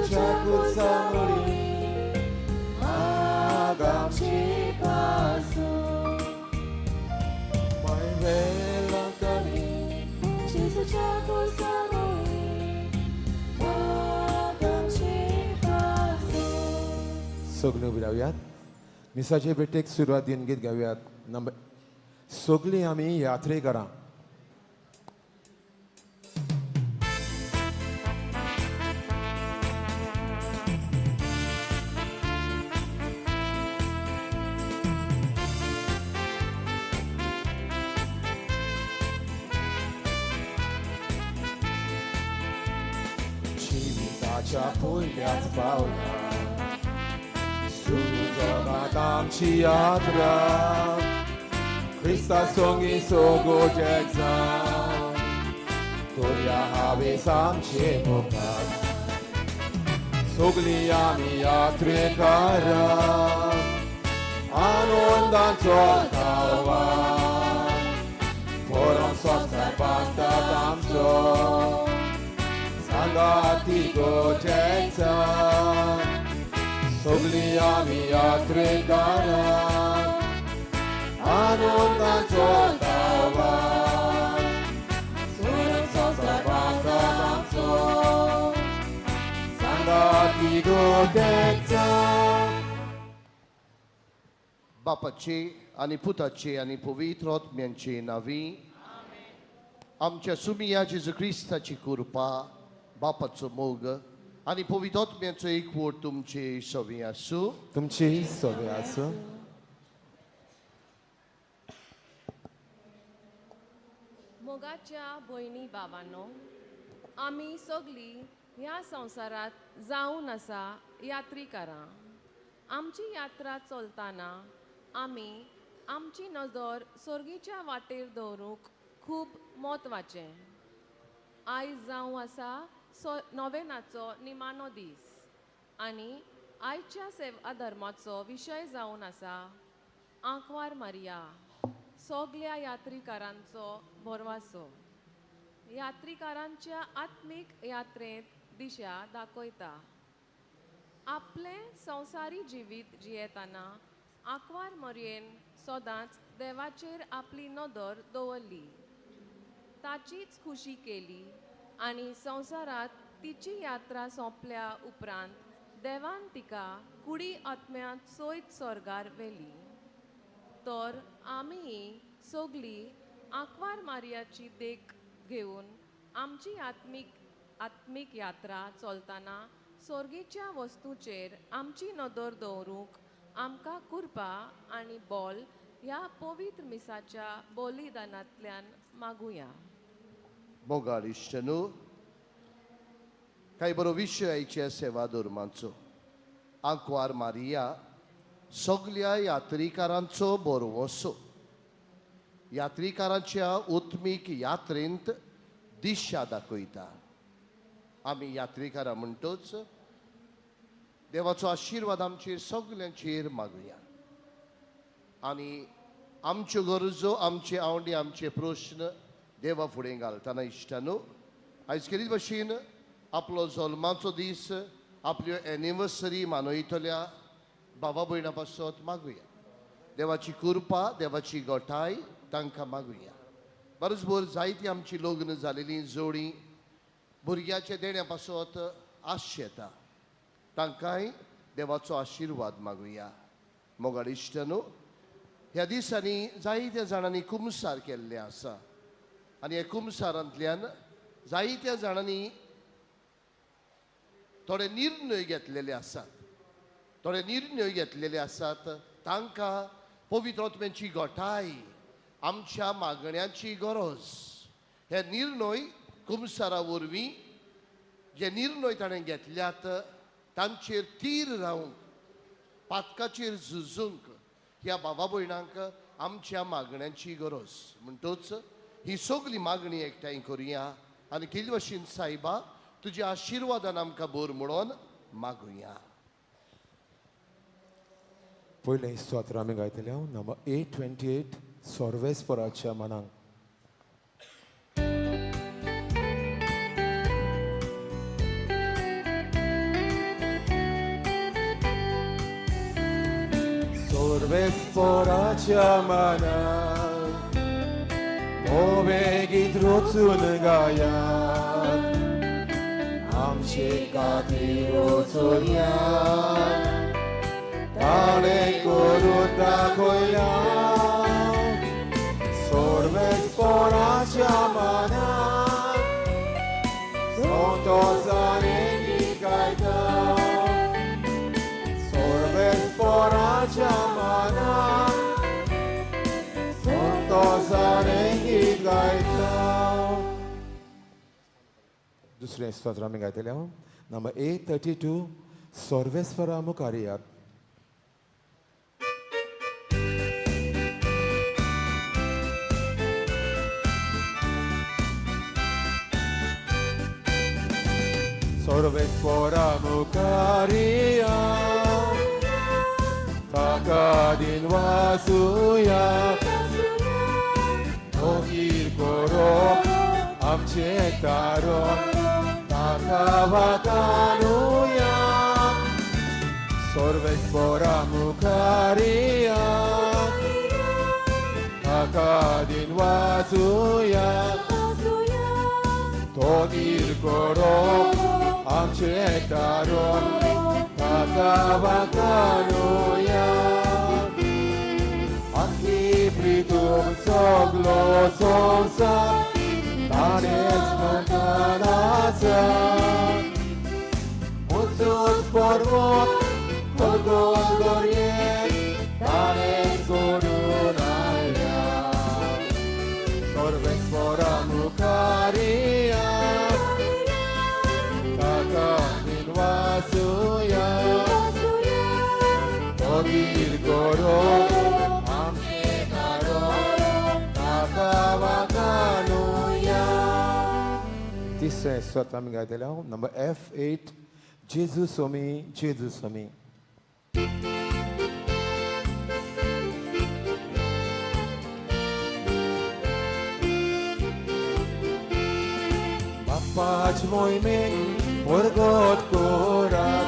Chakusangoli Magam Chipasu My Velangani Jesu Chakusangoli Magam Chipasu. सगळीं उबी रावयात, मिसाचे भेटेक सुरवातीन गीत गावयात नंबर सगळीं आमी यात्रेकरां. जिविताच्या पयल्याच पावलार सुरू जगात आमची यात्रा, क्रिस्ता सोंगी सोगोजेक जावन तोरया हावेस आमचे मुखार. सगळीं आमी यात्रेकारां आनंदान चलता वाट, परम संवसार बांदतात आमचो सांगाती गोजेचा. सगळीं आमी यात्रेकारां आनंदान चलता वाट, परम संवसार बांदतात आमचो सांगाती गोजेचा. बापाचे आनी पुताचे आनी पवित्र आत्म्यांचे नांवी. आमच्या सुमिया जेजू क्रिस्ताची कृपा, बापाचो मोग आनी पवित्र आत्म्याचो एकवट तुमचे सवी आसूं. तुमची सगळें आसूं. मोगाच्या भयणी बाबांनो, आमी सगळीं ह्या संवसारांत जावन आसा यात्रीकारां. आमची यात्रा चलतना आमी आमची नदर सर्गीच्या वाटेर दवरूंक खूब म्हत्वाचें. आयज जावं आसा नोवेनाचो निमाणो दीस आनी आयच्या सेवा धर्माचो विशय जावन आसा आंकवार मारिया, सगल्या यात्रीकारांचो भरवासो. यात्रीकारांच्या आत्मीक यात्रेंत दिशा दाखयता. आपलें संवसारी जिवीत जियेतना आंकवार मरयेन सदांच देवाचेर आपली नदर दवरली, ताचीच खुशी केली आनी संवसारांत तिची यात्रा सोंपल्या उपरांत देवान तिका कुडी आत्म्यांत सयत स्वर्गार व्हेली. तर आमी सगळीं आंकवार मारियाची देख घेवन आमची आत्मीक यात्रा चलतना सर्गीच्या वस्तूचेर आमची नदर दवरूंक आमकां कृपा आनी बोल ह्या पवित्र मिसाच्या बलिदानांतल्यान मागुया. मोगाळ इश्टनू, कांय बरो विशय आयच्या सेवा धर्माचो. आंकवार मारिया सगल्या यात्रीकारांचो भरवंसो. यात्रीकारांच्या उत्मीक यात्रेंत दिशा दाखयता. आमी यात्रीकारां म्हणटच देवाचो आशिर्वाद आमचेर सगल्यांचेर मागुया आनी आमच्यो गरजो, आमचे आवडी, आमचे प्रश्न देवा फुडें घालतना इश्टानू, आयज केरीच भशेन आपलो जल्माचो दीस, आपल्यो एनिवर्सरी मनयतल्या बाबा भयणा पासत मागुया. देवाची कृपा, देवाची गोठाय तांकां मागुया. बरोबर जायती आमची लग्न जालेली जोडी भुरग्याच्या देण्या पासत आशेता, तांकांय देवाचो आशिर्वाद मागुया. मोगाळ इश्टानू, ह्या दिसांनी जायत्या जाणांनी कुमसार केल्लें आसा आनी ह्या कुमसारांतल्यान जायत्या जाणांनी थोडे निर्णय घेतलेले आसात. थोडे निर्णय घेतलेले आसात, तांकां पवित्र आत्म्याची गोठाय, आमच्या मागण्यांची गरज. हे निर्णय कुमसारा वरवीं जे निर्णय ताणें घेतल्यात तांचेर तीर रावंक, पातकाचेर झुजूंक ह्या बाबा भयणांक आमच्या मागण्यांची गरज. म्हणटच ही सगळी मागणी एकठांय करुया आनी केल्ले भशेन सायबा तुज्या आशिर्वादान आमकां भर म्हणून मागुया. पयलें स्तोत्र आमी गायतले नंबर 828 सर्वेस्पराच्या मनांक. सर्वेस्पोराच्या मानान तो बेगीत रोचून गायात आमचे खातीर वचोया ताणें करून दाखयलां सर्वेस्पोराच्या मानान संतोषाने गीत गायता सर्वेस्पोराच्या मानान संतोषाने गीत गायता. दुसरें स्तोत्र आमी गायतले हांव नंबर 832 सर्वेस्परा मुखार येयात. सर्वेस्परा मुखार येयात ताका दिन वासुया तोगीर करो आमचे तारण ताका वाकानुया सर्वेस्परा मुखार येयात ताका दिन वासुया तोगीर करो आमचे तारण ताका वाकानुया आखी प्रितूम सगलो संवसार ताणेंच म्हणटान आसा उंच उंच पर्वत खोल दर्ये ताणेंच जोडून हाडल्या सर्वेस्परा मुखार येयात ताका दिन वासुया तोगीर करो आमचे तारण ताका वाकानुया. तिसरें स्तोत्र आमी गायतले हांव नंबर F8 जेजू स्वामी जेजू स्वामी. बापाच मोहिमेक परगट कोरात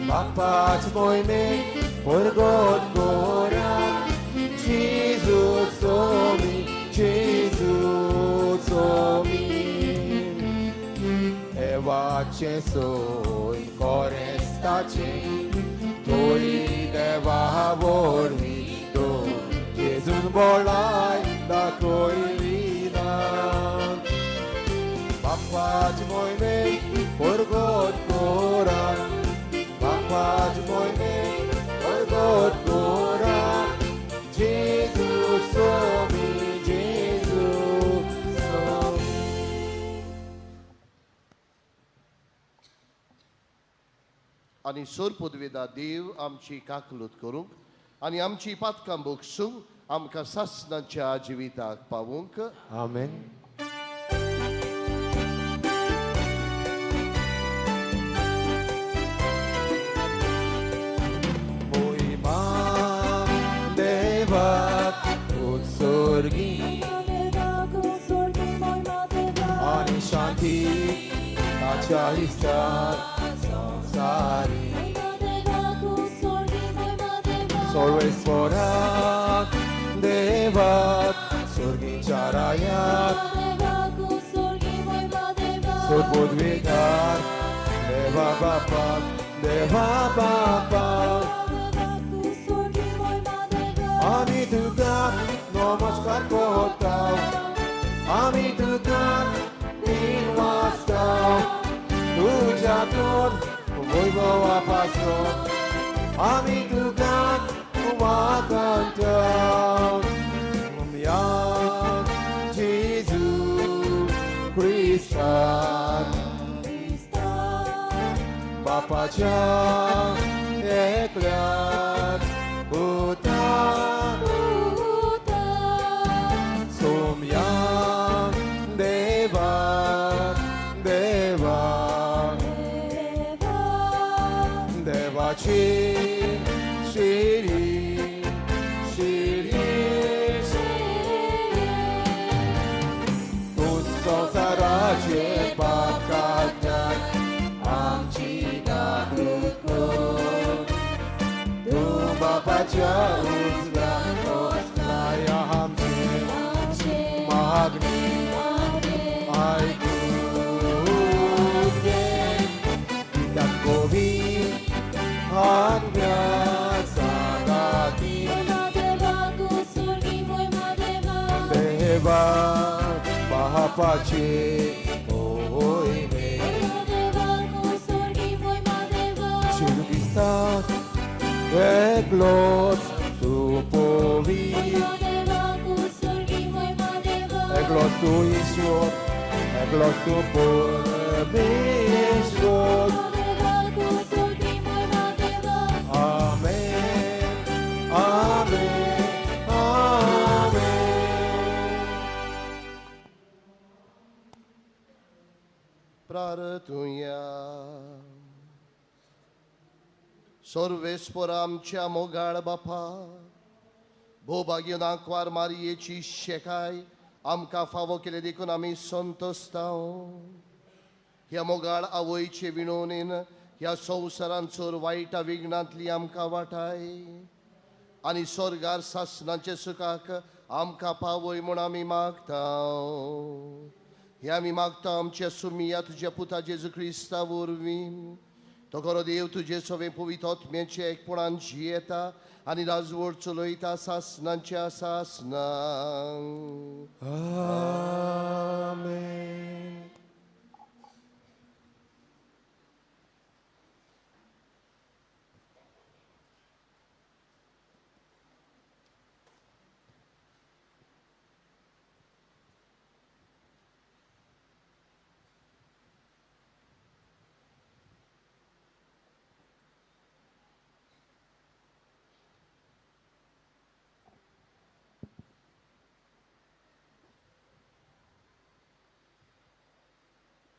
बापाच मोहिमेक परगट कोरात जेजू स्वामी जेजू स्वामी. देवाचें सोय कोरेस्ताचें तोरी देवा वरवीं तो जेजून बोलाय दाखयली ना बापाच मोहिमेक परगट कोरात बापाच मोहिमेक परगट कोरात जेजू स्वामी जेजू स्वामी. आनी सोर पदवेदा देव आमची काकलूत करूंक आनी आमची पातकां बोगसूंक आमकां सासणाच्या जिविताक पावूंक. आमेन. मोहिमा देवाक उत्सर्गी आनी शांती ताच्या इश्टाक संवसारी सर्वेस्पराक देवाक स्वर्गीच्या रायाक सोदबुदविकार देवा बापाक देवा बापाक आमी तुका नमस्कार करता आमी तुका दिन वाचता तुज्या तून वैभवा पासून आमी तुका वागंता. जेजू क्रिस्तान बापाच्या एकल्याक पुता सोम्या देवा देवा देवाची शिरी शिरी तूं संवसाराचे पाप काडटात आमची जागृत कर तूं बापाच्या बापाचे मोहिमे जेजू क्रिस्ताक एकलोच तूं पवित्र एकलोच तूं ईश्वर एकलोच तूं परमेश्वर. आमेन आमेन आमेन. प्रार्थुया. सर्वेस्पर आमच्या मोगाळ बापा, भोवभाग्य नाकवार मारयेची शेकाय आमकां फावो केले देखून आमी संतोस्ताव. ह्या मोगाळ आवयचे विणोवणेन ह्या संवसारान चड वायटा विघ्नांतली आमकां वाटाय आनी स्वर्गार सासणाचे सुखाक आमकां पावय म्हूण आमी मागता. हे आमी मागता आमच्या सुमिया तुज्या पुता जेजू क्रिस्ता वरवीं. तो खरो देव तुजे सवे पवित्र आत्म्याचे एकपणान जियेता आनी राजवट चलयता सासणाच्या सासणां. आमेन.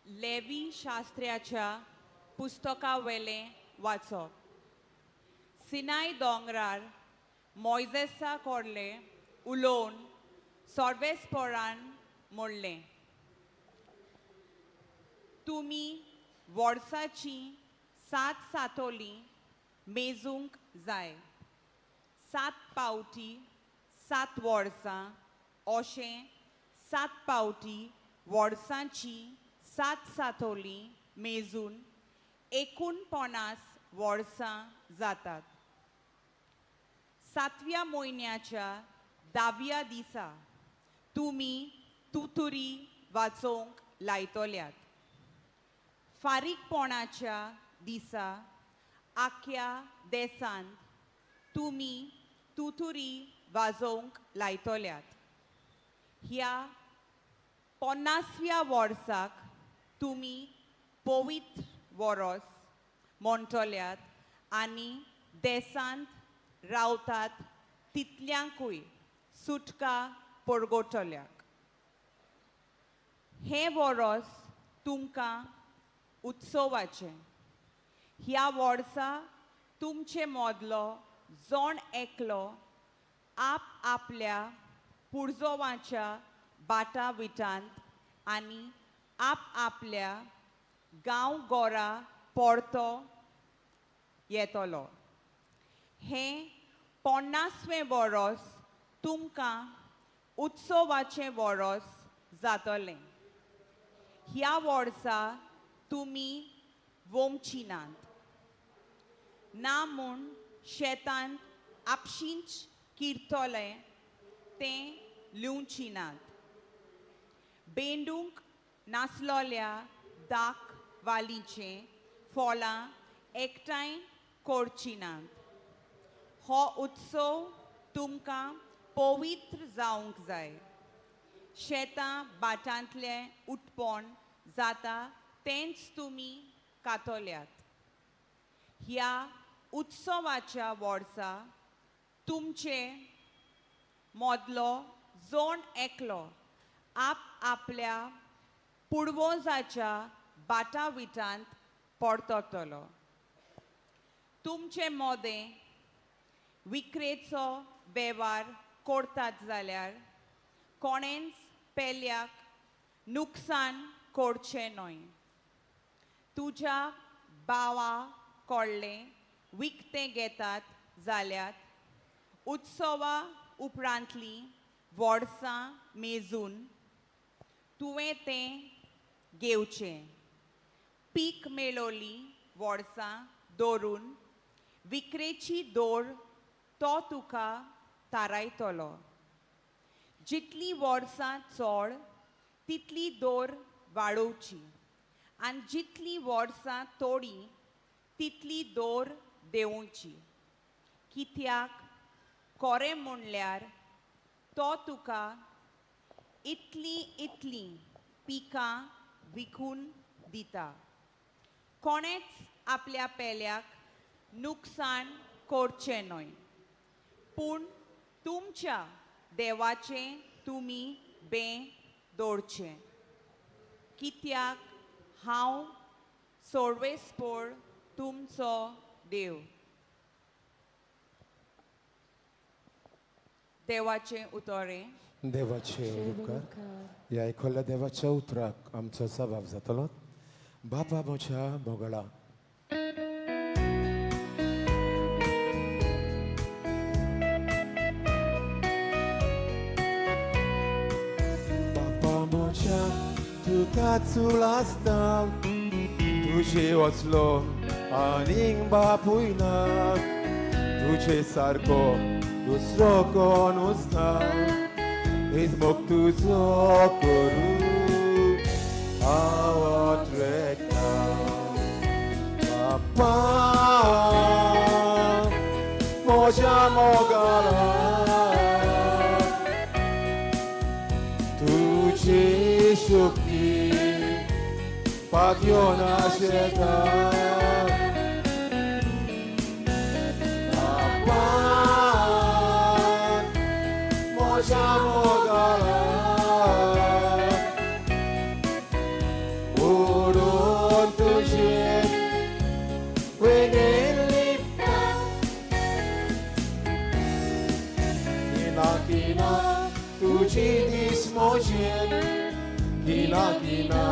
लेवी शास्त्र्याच्या पुस्तकावेलें वाचप. सिनाय दोंगरार मोयजेसा कोडले उलोवन सर्वेस्परान म्हणलें, तुमी वर्साचीं 7 सातोलीं मेजूंक जाय. 7 पावटी 7 वर्सां अशें 7 पावटी वर्सांची 7 सातोलीं मेजून 49 वर्सां जातात. 7व्या म्हयन्याच्या 10व्या दिसा तुमी तुतुरी वाचोवंक लायतल्यात. फारीकपणाच्या दिसा आख्या देसांत तुमी तुतुरी वाजोवंक लायतल्यात. ह्या 50व्या वर्साक तुमी पवित्र वरोस म्हणटल्यात आनी देसांत रावतात तितल्यांकूय सुटका परगटल्याक. हें वरोस तुमकां उत्सवाचें. ह्या वर्सा तुमचे मदलो जण एकलो आप आपल्या पुर्जोवाच्या बाटा विटांत आनी आप आपल्या गांव गोरा परतो येतलो. हें 50वें वरोस तुमकां उत्सवाचें वरोस जातलें. ह्या वर्सा तुमी वोमची नात ना म्हूण शेतांत आपशींच किरतलें तें लिवची नात. बेंडूंक नासलोल्या दाक वालीचें फळां एकठांय करची नात. हो उत्सव तुमकां पवित्र जावंक जाय. शेतां भाटांतलें उत्पन्न जाता तेंच तुमी कातल्यात. ह्या उत्सवाच्या वर्सा तुमचे मदलो जण एकलो आप आपल्या पुर्वजाच्या बाटा विटांत परततलो. तुमचे मदें विक्रेचो वेव्हार करतात जाल्यार कोणेंच पेल्याक नुकसान करचें न्हय. तुज्या भावा कडलें विकतें घेतात जाल्यार उत्सवा उपरांतलीं वर्सां मेजून तुवें तें घेवचें. पीक मेळोली वर्सां दवरून विक्रेची दोर तो तुका थारायतलो. जितलीं वर्सां चड तितली दोर वाडोवची आनी जितली वर्सां थोडी तितली दोर देंवोवची. कित्याक कोरें म्हणल्यार तो तुका इतली इतली पिकां विकून दिता. कोणेच आपल्या पेल्याक नुकसान करचें न्हय, पूण तुमच्या देवाचें तुमी बें दवरचें. कित्याक हांव सोडवेस्पोर तुमचो देव. देवाचें उतरें. देवाचे उपकार. ह्या आयकल्ल्या देवाच्या उतराक आमचो सबाव जातलो. बापा म्हज्या मोगळा, बापा म्हज्या तुका चूल आसता, तुजे वचलो आनीक बापूय ना, तुजे सारको दुसरो कोणूच ना, मोग तुजो करूं हांव अट्रेक्टा. बापा म्हज्या मोगाला तुजी शक्ती पातयो नाशेता. बापा म्हज्या मोगाला उडून तुजें वेगेन लिपता. किना किना तुजी दीस म्हजें, किना किना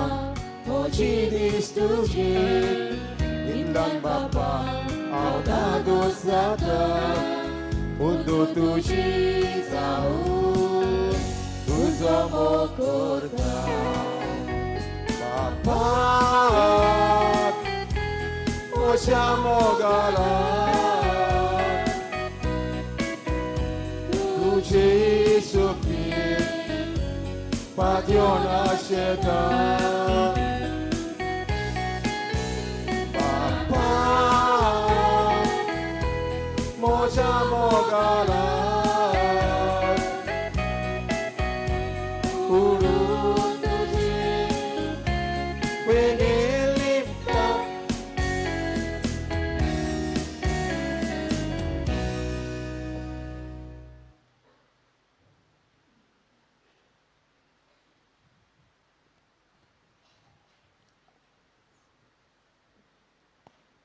म्हजी दीस तुजी, इतल्यान बापा हांव धादोस जाता, उदो तुजी जावन तुजो मोग करता. बापा म्हज्या मोगाला तुजी शक्ती पातयो नाशेता. बापा म्हज्या मोगाला उडून तुजें वेगेन लिपता.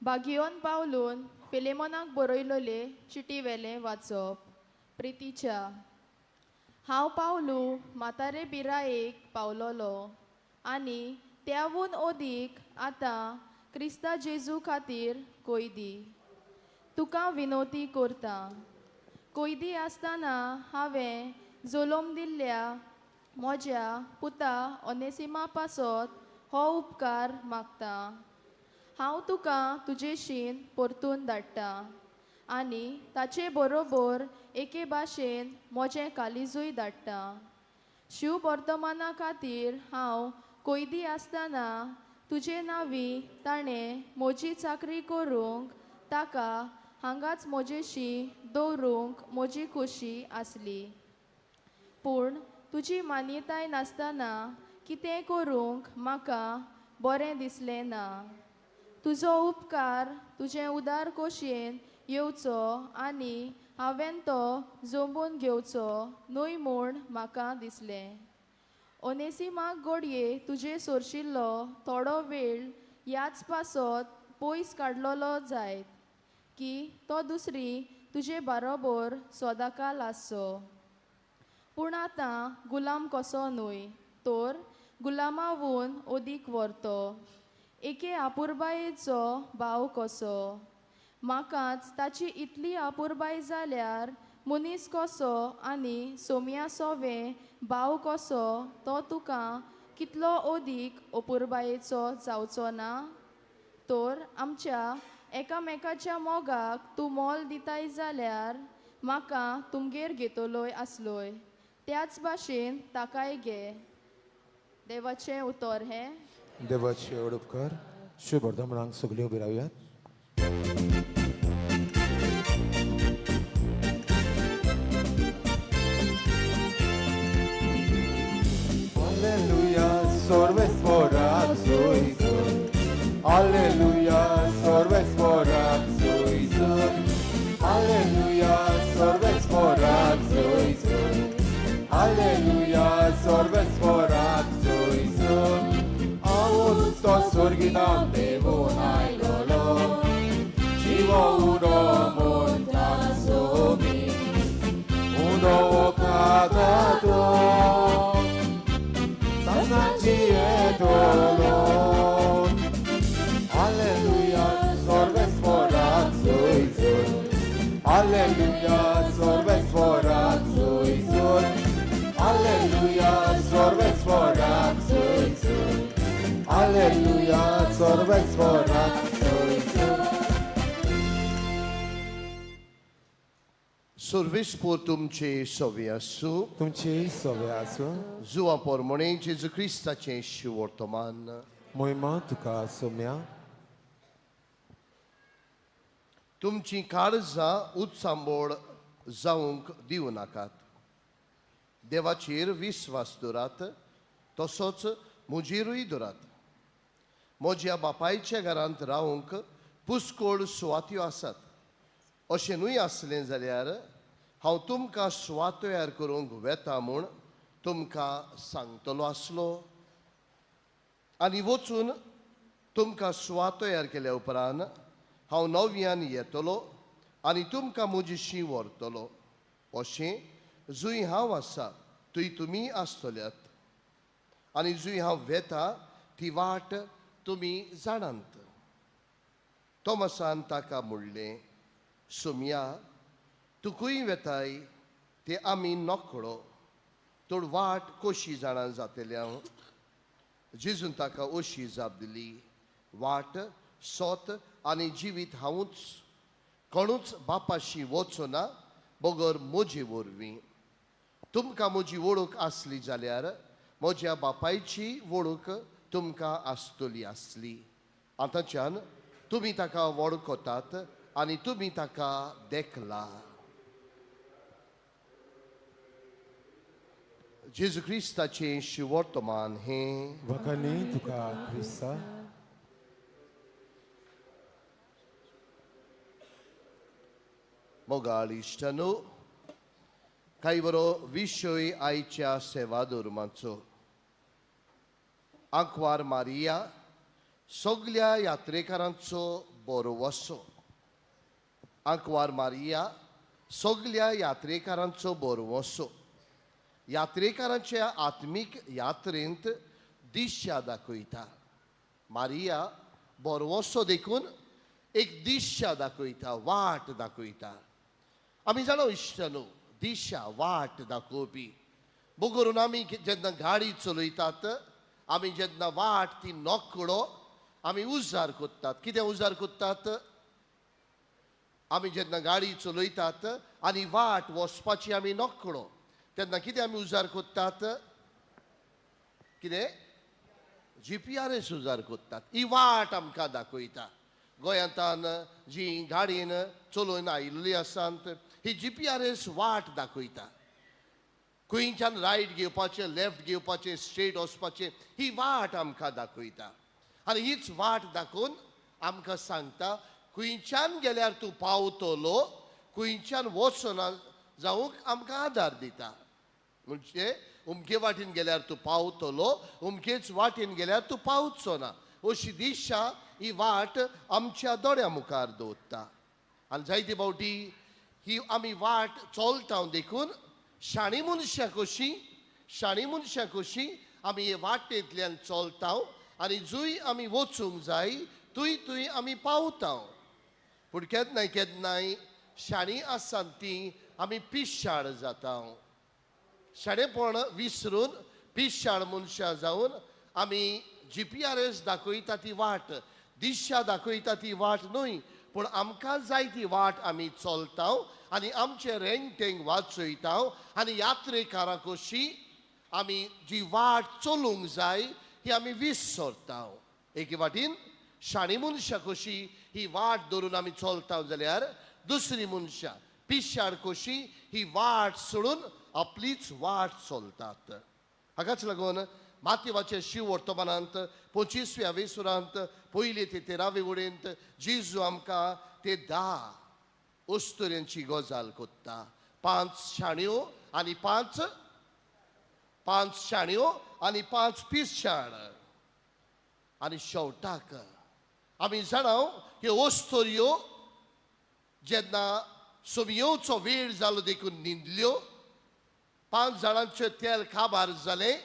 बागियोन पावलून फिलेमोनाक बरयलोले चिटी वेलें वाचप. प्रितीच्या, हांव पावलू म्हातारे बिरायेक पावलोलो आनी त्यावून ओदीक आतां क्रिस्ता जेजू खातीर कोयदी. तुका विनोती करता. कोयदी आसतना हांवें जलोम दिल्ल्या म्हज्या पुता ओनेसिमा पासत हो उपकार मागता. हांव तुका तुजेशीन परतून धाडटा आनी ताचे बरोबर एके भाशेन म्हजें कालिजूय धाडटा. शिव वर्तमाना खातीर हांव कोयदी आसतना तुजे नांवी ताणें म्हजी चाकरी करूंक ताका हांगाच म्हजेशी दवरूंक म्हजी खोशी आसली. पूण तुजी मान्यताय नासतना कितें करूंक म्हाका बरें दिसलें ना. तुजो उपकार तुजें उदार खोशयेन येवचो आनी हांवें तो जमून घेवचो न्हय म्हूण म्हाका दिसलें. ओनेसिमाक घडये तुजे सोरशिल्लो थोडो वेळ ह्याच पासत पयस काडलेलो जायत की तो दुसरी तुजे बरोबर सदांकाल आसचो. पूण आतां गुलाम कसो न्हय तर गुलामावून अदीक व्हरतो, एके आपुरबायेचो भाव कसो. म्हाकाच ताची इतली आपुरबाय जाल्यार मनीस कसो आनी सोम्या सोवे भाव कसो तो तुका कितलो अदीक अपुरबायेचो जावचो ना. तर आमच्या एकामेकाच्या मोगाक तूं मोल दिताय जाल्यार म्हाका तुमगेर घेतलोय आसलोय, त्याच भाशेन ताकाय घे. देवाचें उतर हें देवाचे उपकार. शुभ वर्धमानांक सगळीं उबी रावयात. Alleluia, सर्वेस्पराक जोय जोय. Alleluia, सर्वेस्पराक जोय जोय. Alleluia, सर्वेस्पराक जोय जोय. Alleluia, सर्वेस्पराक जोय जोय. आवोस तो स्वर्गिताक देवून आयलोलो, जिवो उरो म्हणटा सोमी, उदो वखदाचो संसाची येतलो. Alleluia, सर्वेस्पराक जोय जोय. Alleluia, सर्वेस्पराक जोय जोय. Alleluia, सर्वेस्पराक जोय जोय. Alleluia, सर्वेस्पराक जोय जोय. सर्वेस्पोर तुमचे सवे आसूं. तुमचे सवे आसूं. जुआ पोरमणे जेजू क्रिस्ताचें शिवर्तमान. मोहिमा तुका सोम्या. तुमचीं काळजां उत्सांबोळ जावंक दिवं नाकात. देवाचेर विस्वास दवरात, तसोच म्हजेरूय दवरात. म्हज्या बापायच्या घरांत रावंक पुस्कोळ सुवात्यो आसात. अशें न्हय आसलें जाल्यार हांव तुमकां सुवात तयार करूंक वेता म्हूण तुमकां सांगतलो आसलो. आनी वचून तुमकां सुवात तयार केल्या उपरांत हांव नव्यान येतलो आनी तुमकां म्हजीशी व्हरतलो. अशें जंय हांव आसा थंय तुमी आसतल्यात, आनी जंय हांव वेता ती वाट तुमी जाणात. तोमसान ताका म्हणलें, सोमया, तूं खंय वेताय तें आमी नकळो, तर वाट कशी जाणा जातली हांव? जेजून ताका अशी जाप दिली, वाट, सोत आनी जिवीत हांवूच. कोणूच बापाशी वचना बगर म्हजे वरवीं. तुमकां म्हजी वळख आसली जाल्यार म्हज्या बापायची वळख तुमकां आसतली आसली. आतांच्यान तुमी ताका वळखतात आनी तुमी ताका देखला. जेजू क्रिस्ताचें शिवर्तमान हें. वखानी तुका क्रिस्ता. मोगाळ इश्टानो, कांय बरो विशय आयच्या सेवा धर्माचो. आंकवार मारिया सगल्या यात्रेकारांचो बरो वसो. आंकवार मारिया सगल्या यात्रेकारांचो बरो वसो. यात्रेकारांच्या आत्मीक यात्रेंत दिशा दाखयता. मारिया बरो वसो देखून एक दिशा दाखयता, वाट दाखयता. आमी जाणा इश्टानो, दिशा वाट दाखोवपी. बगरून आमी जेन्ना गाडी चलयतात, आमी जेन्ना वाट ती नकळो आमी उजार कोत्तात. कितें उजार कोत्तात? आमी जेन्ना गाडी चलयतात आनी वाट वचपाची आमी नकळो तेन्ना कितें आमी उजार कोत्तात? कितें? GPRS उजार कोत्तात. ही वाट आमकां दाखयता. गोंयांतान जी गाडयेन चलोवन आयिल्ली आसात ही GPRS वाट दाखयता. खंयच्यान रायट घेवपाचें, लेफ्ट घेवपाचें, स्ट्रेट वचपाचें, ही वाट आमकां दाखयता. आनी हीच वाट दाखोवन आमकां सांगता खंयच्यान गेल्यार तूं पावतलो, खंयच्यान वचना जावंक आमकां आदार दिता. म्हणजे उमके वाटेन गेल्यार तूं पावतलो, उमकेच वाटेन गेल्यार तूं पावचो ना, अशी दिशा ही वाट आमच्या दोळ्या मुखार दवरता. आनी जायते फावटी ही आमी वाट चलता देखून शाणी मनशां कशीं, शाणी मनशां कशीं आमी हे वाटेंतल्यान चलता आनी जंय आमी वचूंक जाय थंय थंय आमी पावता. पूण केन्नाय केन्नाय शाणी आसात ती आमी पिशाळ जाता. शाणेपण विसरून पिशाळ मनशां जावन आमी GPRS दाखयता ती वाट, दिशा दाखयता ती वाट न्हय, पूण आमकां जाय ती वाट आमी चलता आनी आमचें रेंगटेंग वाचयता आनी यात्रेकारां कशी आमी जी वाट चलूंक जाय ही आमी विसरता. एके वाटेन शाणी मनशां कशी ही वाट धरून आमी चलता जाल्यार दुसरी मनशां पिशार कशी ही वाट सोडून आपलीच वाट चलतात. हाकाच लागून मातेवाचे शिव वर्तमानांत 25व्या वेसुरांत पयले ते 13वे वळींत जेजू आमकां ते 10 अस्तुऱ्यांची गजाल कोत्ता. 5 शाण्यो आनी 5 शाण्यो आनी 5 पिशाण. आनी शेवटाक आमी जाणाव ह्यो अस्तुऱ्यो जेन्ना सोमयेवचो वेळ जालो देखून न्हिदल्यो. 5 जाणांचें तेल काबार जालें,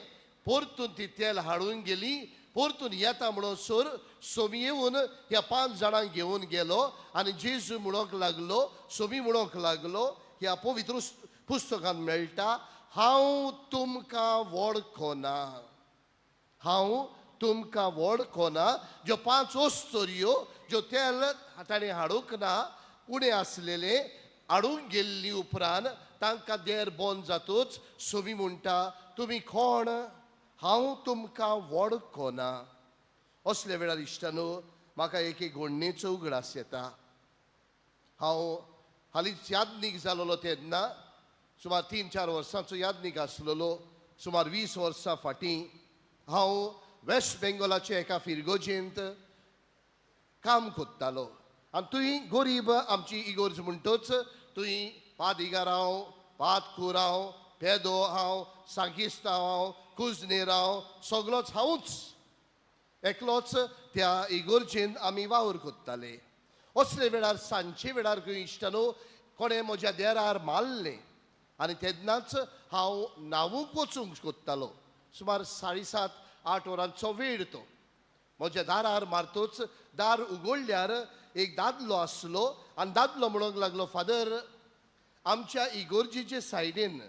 परतून ती तेल हाडून गेली. परतून येता म्हणसर सोमी येवन ह्या 5 जाणांक घेवन गेलो आनी जेजू म्हणूंक लागलो, सोमी म्हणूंक लागलो, ह्या पवित्र पुस्तकांत मेळटा, हांव तुमकां वळखना, हांव तुमकां वळखना. ज्यो 5 अस्तुऱ्यो ज्यो तेल ताणें हाडूंक ना, उणें आसलेलें हाडूंक गेल्ली उपरांत तांकां देर बंद जातूच सोमी म्हणटा, तुमी कोण, हांव तुमकां वळखना. असल्या वेळार इश्टानो म्हाका एक एक घडणेचो उगडास येता. हांव हालींच यादनीक जालोलो तेन्ना सुमार 3-4 वर्सांचो यादनीक आसलेलो. सुमार 20 वर्सां फाटीं हांव वेस्ट बेंगॉलाच्या एका फिरगोजेंत काम कोत्तालो. आनी तुंय गरीब आमची इगोर्ज म्हणटच तुंय पादिगार हांव, पादकूर हांव, पेदो हांव, सांकिस्तांव हांव, कुजनेर हांव, सगलोच हांवूच एकलोच त्या इगोर्जेन आमी वावर कोत्ताले. असले वेळार सांजचे वेळार खंय इश्टानो कोणें म्हज्या देरार मारलें आनी तेन्नाच हांव न्हावूंक वचूंक कोत्तालो. सुमार 7:30-8 वरांचो वेळ तो. म्हज्या दारार मारतोच दार उगडल्यार एक दादलो आसलो आनी दादलो म्हणूंक लागलो, फादर, आमच्या इगोर्जेचे सायडीन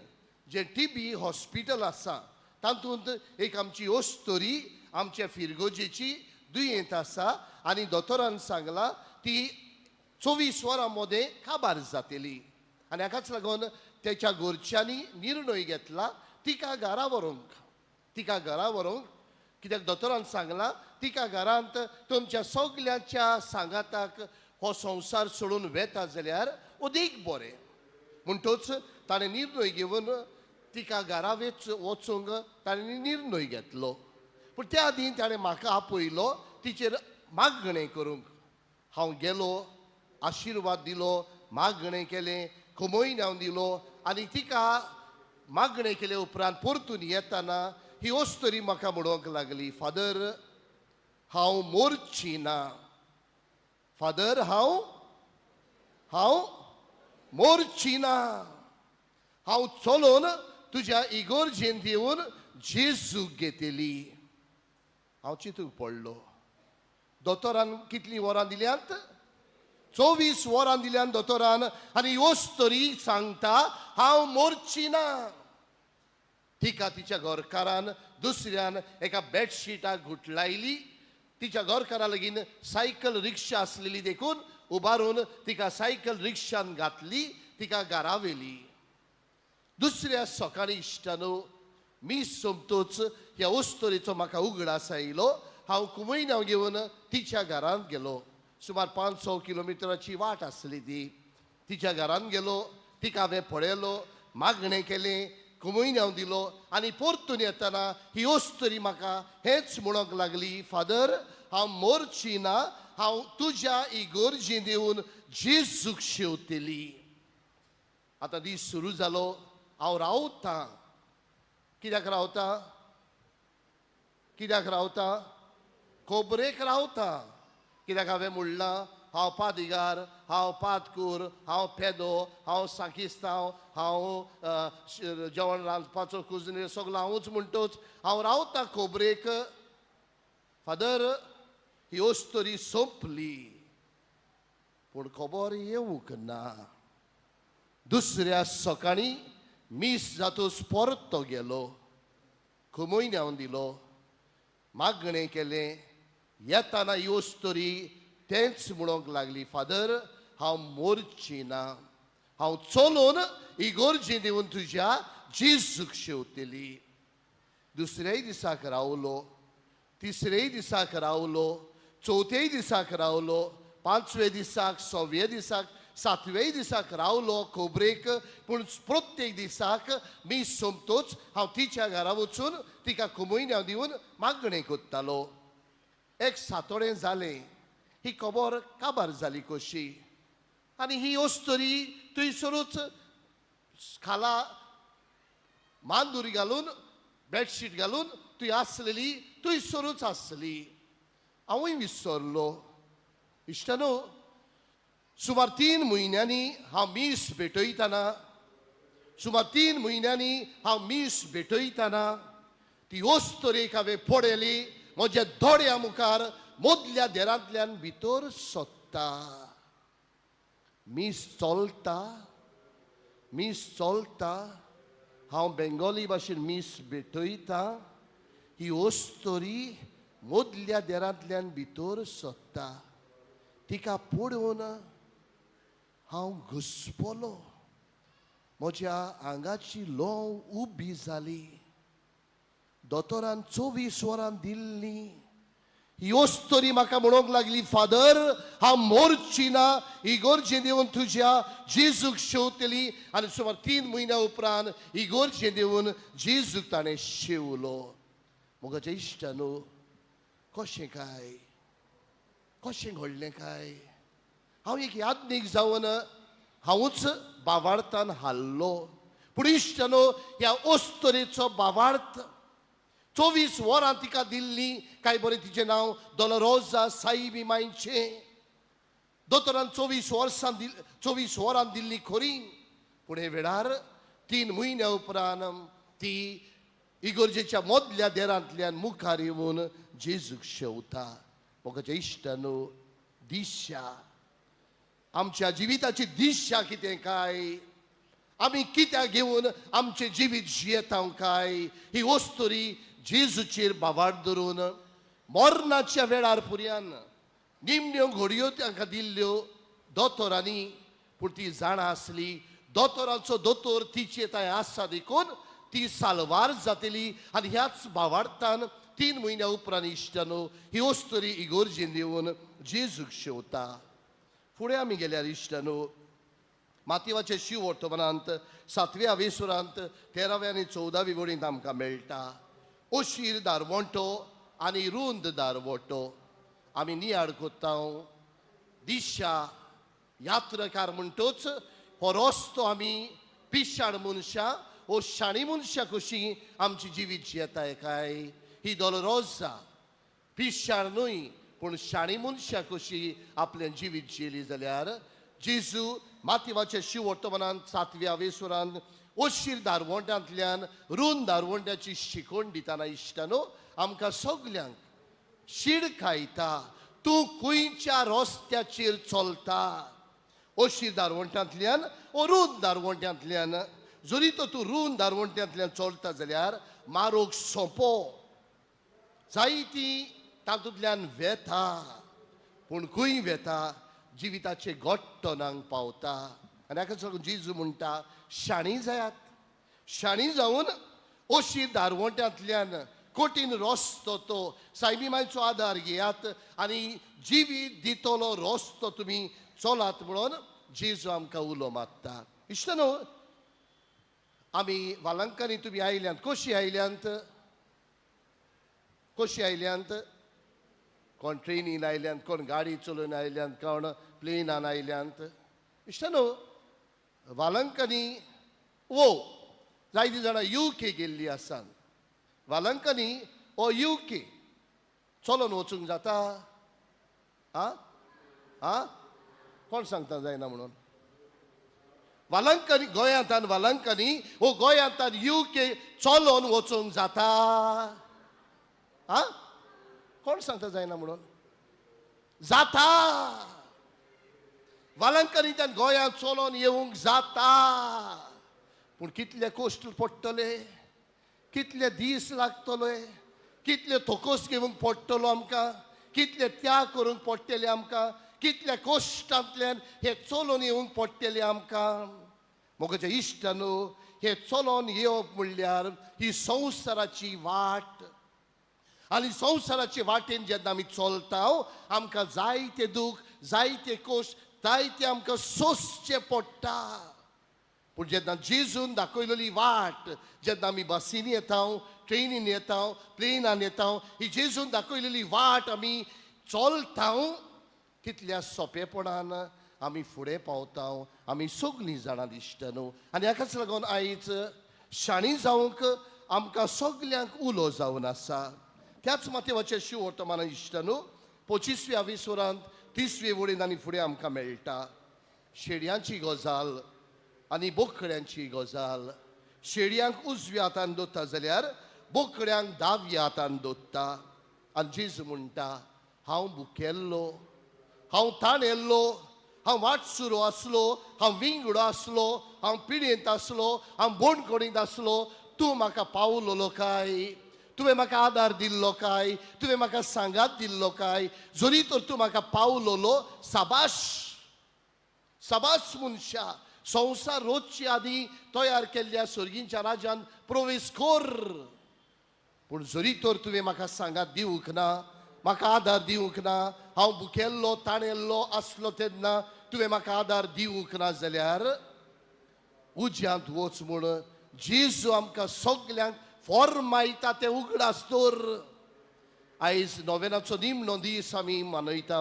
जें टीबी हॉस्पिटल आसा तातूंत एक आमची अस्तुरी आमच्या फिरगोजेची दुयेंत आसा आनी दोतोरान सांगलां ती 24 वरां मदें काबार जातली. आनी हाकाच लागून तेच्या घरच्यांनी निर्णय घेतला तिका घरा व्हरूंक, तिका घरा व्हरूंक, कित्याक दोतोरान सांगलां तिका घरांत तुमच्या सगल्यांच्या सांगाताक हो संवसार सोडून वेता जाल्यार अदीक बरें. म्हणटच ताणें निर्णय घेवन तिका घरा वचूंक ताणें निर्णय घेतलो. पूण त्या आदीं ताणें म्हाका आपयलो तिचेर मागणें करूंक. हांव गेलो, आशिर्वाद दिलो, मागणें केलें, खुमयन्यांव दिलो आनी तिका मागणें केले उपरांत परतून येताना ही अस्तुरी म्हाका म्हणूंक लागली, फादर, हांव मोरची ना, फादर, हांव हांव मोरची ना, हांव चलोन तुज्या इगोर्जेंत येवन जेजूक घेतली. हांव चिंतूंक पडलो. दोतोरान कितलीं वरां दिल्यांत? 24 वरां दिल्यान दोतोरान. आनी अस्तुरी सांगता हांव मोरची ना. तिका तिच्या घरकारान दुसऱ्यान एका बेडशीटाक गुटलायली. तिच्या घरकारा लागीं सायकल रिक्षा आसलेली देखून उबारून तिका सायकल रिक्षान घातली, तिका घरा व्हेली. दुसऱ्या सकाळी इश्टानो मीस सोमतोच ह्या अस्तुरेचो म्हाका उगडास आयलो. हांव कुमयन्यांव घेवन तिच्या घरांत गेलो. सुमार 500 किलोमिटराची वाट आसली ती. तिच्या घरांत गेलो, तिका हांवें पळयलो, मागणें केलें, कुमयन्यांव दिलो आनी परतून येतना ही अस्तुरी म्हाका हेंच म्हणूंक लागली, फादर, हांव मोरची ना, हांव तुज्या इगोर्जेंत येवन जेजूक शेवतली. आतां दीस सुरू जालो. हांव रावतां. कित्याक रावता? कित्याक रावता? खबरेक रावता. कित्याक हांवें म्हणलां हांव पादिगार, हांव पादकूर, हांव पेदो, हांव सांकिस्तांव, हांव जेवण रांदपाचो कुजनेर, सगलो हांवूच म्हणटोच हांव रावता खबरेक. फादर, ही अस्तुरी सोंपली पूण खबर येवंक ना. दुसऱ्या सकाळीं मीस जातूच परतो गेलो, खुमयन्यांव दिलो, मागणें केलें. येताना ही अस्तुरी तेंच म्हणूंक लागली, फादर, हांव मोरची ना, हांव चलोन इगोर्जेंत येवन तुज्या जेजूक शेवतली. दुसऱ्याय दिसाक रावलो, तिसरेय दिसाक रावलो, चवथेय दिसाक रावलो, पांचवे दिसाक, सव्वे दिसाक, सातवेय दिसाक रावलो खबरेक. पूण प्रत्येक दिसाक मीस सोंपतोच हांव तिच्या घरा वचून तिका कुमयन्यांव दिवन मागणें करतालो. एक सातोडें जालें, ही खबर काबार जाली कशी आनी ही अस्तुरी थंयसरूच खाला मांदुरी घालून बेडशीट घालून थंय आसलेली, थंयसरूच आसली. हांवूय विसरलो. इश्टानो, सुमार 3 म्हयन्यांनी हांव मीस भेटयतना, सुमार 3 म्हयन्यांनी हांव मीस भेटयतना ती अस्तुरेक हांवें पळयली म्हज्या दोळ्या मुखार मदल्या देरांतल्यान भितर सोदता. मीस चलता, मीस चलता, हांव बेंगोली भाशेन मीस भेटयता, ही अस्तुरी मदल्या देरांतल्यान भितर सोदता. तिका पळोवन हांव घुसपलो. म्हज्या आंगाची लोंव उबी जाली. दोतोरान 24 वरां दिल्ली. ही अस्तुरी म्हाका म्हणूंक लागली, फादर हांव मोरची ना, इगोर्जे देवन तुज्या जेजूक शेवतली. आनी सुमार 3 म्हयन्या उपरांत इगोर्जे देवन जेजूक ताणें शेवलो. म्हज्या इश्टानो, कशें काय, कशें घडलें काय? हांव एक यादनीक जावन हांवूच बावार्थान हाल्लो. पूण इश्टानो, ह्या अस्तुरेचो बावार्थ 24 वरां तिका दिल्ली. काय बरें तिचें नांव दोलोरोजा साईबी मांयचें. दोतोरान 24 वर्सां 24 वरां दिल्ली खरी, पूण हे वेळार 3 म्हयन्या उपरांत ती इगोर्जेच्या मदल्या देरांतल्यान मुखार येवन जेजूक शेवता. म्हज्या इश्टानो, दिशा, आमच्या जिविताची दिशा कितें काय? आमी कित्याक घेवन आमचें जिवीत जियेता काय? ही अस्तुरी जेजूचेर बावार धरून मरणाच्या वेळार पुर्यान निमण्यो घडयो तांकां दिल्ल्यो दोतोरांनी. पूण ती जाणा आसली दोतोरांचो दोतोर तिचे थंय आसा देखून ती साल्वार जातली. आनी ह्याच बावार्थान 3 म्हयन्या उपरांत इश्टानो ही अस्तुरी इगोर्जेन येवन जेजूक शेवता. फुडें आमी गेल्यार इश्टानो, मातेवाचे शिव वर्तमानांत 7व्या वेसुरांत 13व्या आनी 14वी वळींत आमकां मेळटा अशीर दारवंटो आनी रुंद दारवंटो. आमी नियाळ कोत्ता दिशा यात्रकार म्हणटोच हो रस्तो आमी पिशाण मनशां ओ शाणी मनशां कशी आमची जिवीत जियेताय काय? ही दोलोरोजा पिशाण न्हय पूण शाणी मनशां कशी आपलें जिवीत जियेली जाल्यार जेजू मातेवाच्या शिव वर्तमानांत 7व्या वेसुरांत अशीर दारवंट्यांतल्यान रुंद दारवंट्याची शिकवण दितना इश्टानो आमकां सगल्यांक शिडकायता, तूं खंयच्या रस्त्याचेर चलता? अशीर दारवंट्यांतल्यान ओ रुंद दारवंट्यांतल्यान. जरी तर तूं रुंद दारवंट्यांतल्यान चलता जाल्यार मारोग सोंपो, जायती तातूंतल्यान वेता, पूण खंय वेता? जिविताचे गोट्टनांक पावता. आनी हाका लागून जेजू म्हणटा शाणी जायात. शाणी जावन अशीर दारवंट्यांतल्यान कठीण रस्तो तो सायबी मांयचो आदार घेयात आनी जिवीत दितलो रस्तो तुमी चलात म्हणून जेजू आमकां उलो मारता. इश्टानो, आमी वालंकांनी तुमी आयल्यांत, कशी आयल्यांत? कशी आयल्यांत? कोण ट्रेनीन आयल्यांत, कोण गाडी चलोवन आयल्यांत, कोण प्लेनान आयल्यांत. इश्टानो, वालंकांनी वो जायतीं जाणां युके गेल्लीं आसात. वालंकांनी ओ युके चलोन वचूंक जाता? आं आं कोण सांगता जायना म्हणून? वालंकांनी गोंयांतान, वालंकांनी ओ गोंयांतान युके चलोन वचूंक जाता? आं कोण सांगता जायना म्हणून? जाता. वालंकांनीच्यान गोंयांत चलोन येवंक जाता, पूण कितले कश्ट पडटले, कितले दीस लागतले, कितले थोकोस घेवंक पडटलो आमकां, कितले त्याग करूंक पडटले आमकां, कितल्या कश्टांतल्यान हे चलोवन येवंक पडटले आमकां. म्हज्या इश्टानो, हे चलोन येवप म्हणल्यार ही संवसाराची वाट. आनी संवसाराचे वाटेन जेन्ना आमी चलता आमकां जायते दूख, जायते कोश, जायते आमकां सोंसचें पडटा. पूण जेन्ना जेजून दाखयलेली वाट, जेन्ना आमी बसींनी येता, ट्रेनीन येता, प्लेनान येता, ही जेजून दाखयलेली वाट आमी चलता, कितल्या सोंपेपणान आमी फुडें पावता. आमी सगळीं जाणां दिश्ट न्हू. आनी हाकाच लागून आयज शाणी जावंक आमकां सगल्यांक उलो जावन आसा. त्याच माथेवाचें शिव वर्तमान इश्ट न्हू 25व्या विसुरांत 30वे वळीन आनी फुडें आमकां मेळटा शेडयांची गजाल आनी बोकड्यांची गजाल. शेडयांक उजव्या हातान दोता जाल्यार बोकड्यांक दाव्या हातान दोत्ता. आनी जेजू म्हणटा, हांव भुकेल्लो, हांव ताणेल्लो, हांव वाटसुरो आसलो, हांव विंगडो आसलो, हांव पिडयेंत आसलो, हांव बोणकोडींत आसलो, तूं म्हाका पावलोलो काय? तुवें म्हाका आदार दिल्लो काय? तुवें म्हाका सांगात दिल्लो काय? जरी तर तूं म्हाका पावलोलो, साबाश साबास मनशा, संवसार रोजचे आदी तयार केल्ल्या सर्गींच्या राज्यान प्रवेश कर. पूण जरी तर तुवें म्हाका सांगात दिवंक ना, म्हाका आदार दिवंक ना, हांव भुकेल्लो ताणेल्लो आसलो तेन्ना तुवें म्हाका आदार दिवंक ना जाल्यार उज्यांत वच म्हूण जेजू आमकां सगल्यांक फॉर्मायता तें उगडास दवर. आयज नोवेनाचो निमणो दीस आमी मनयता.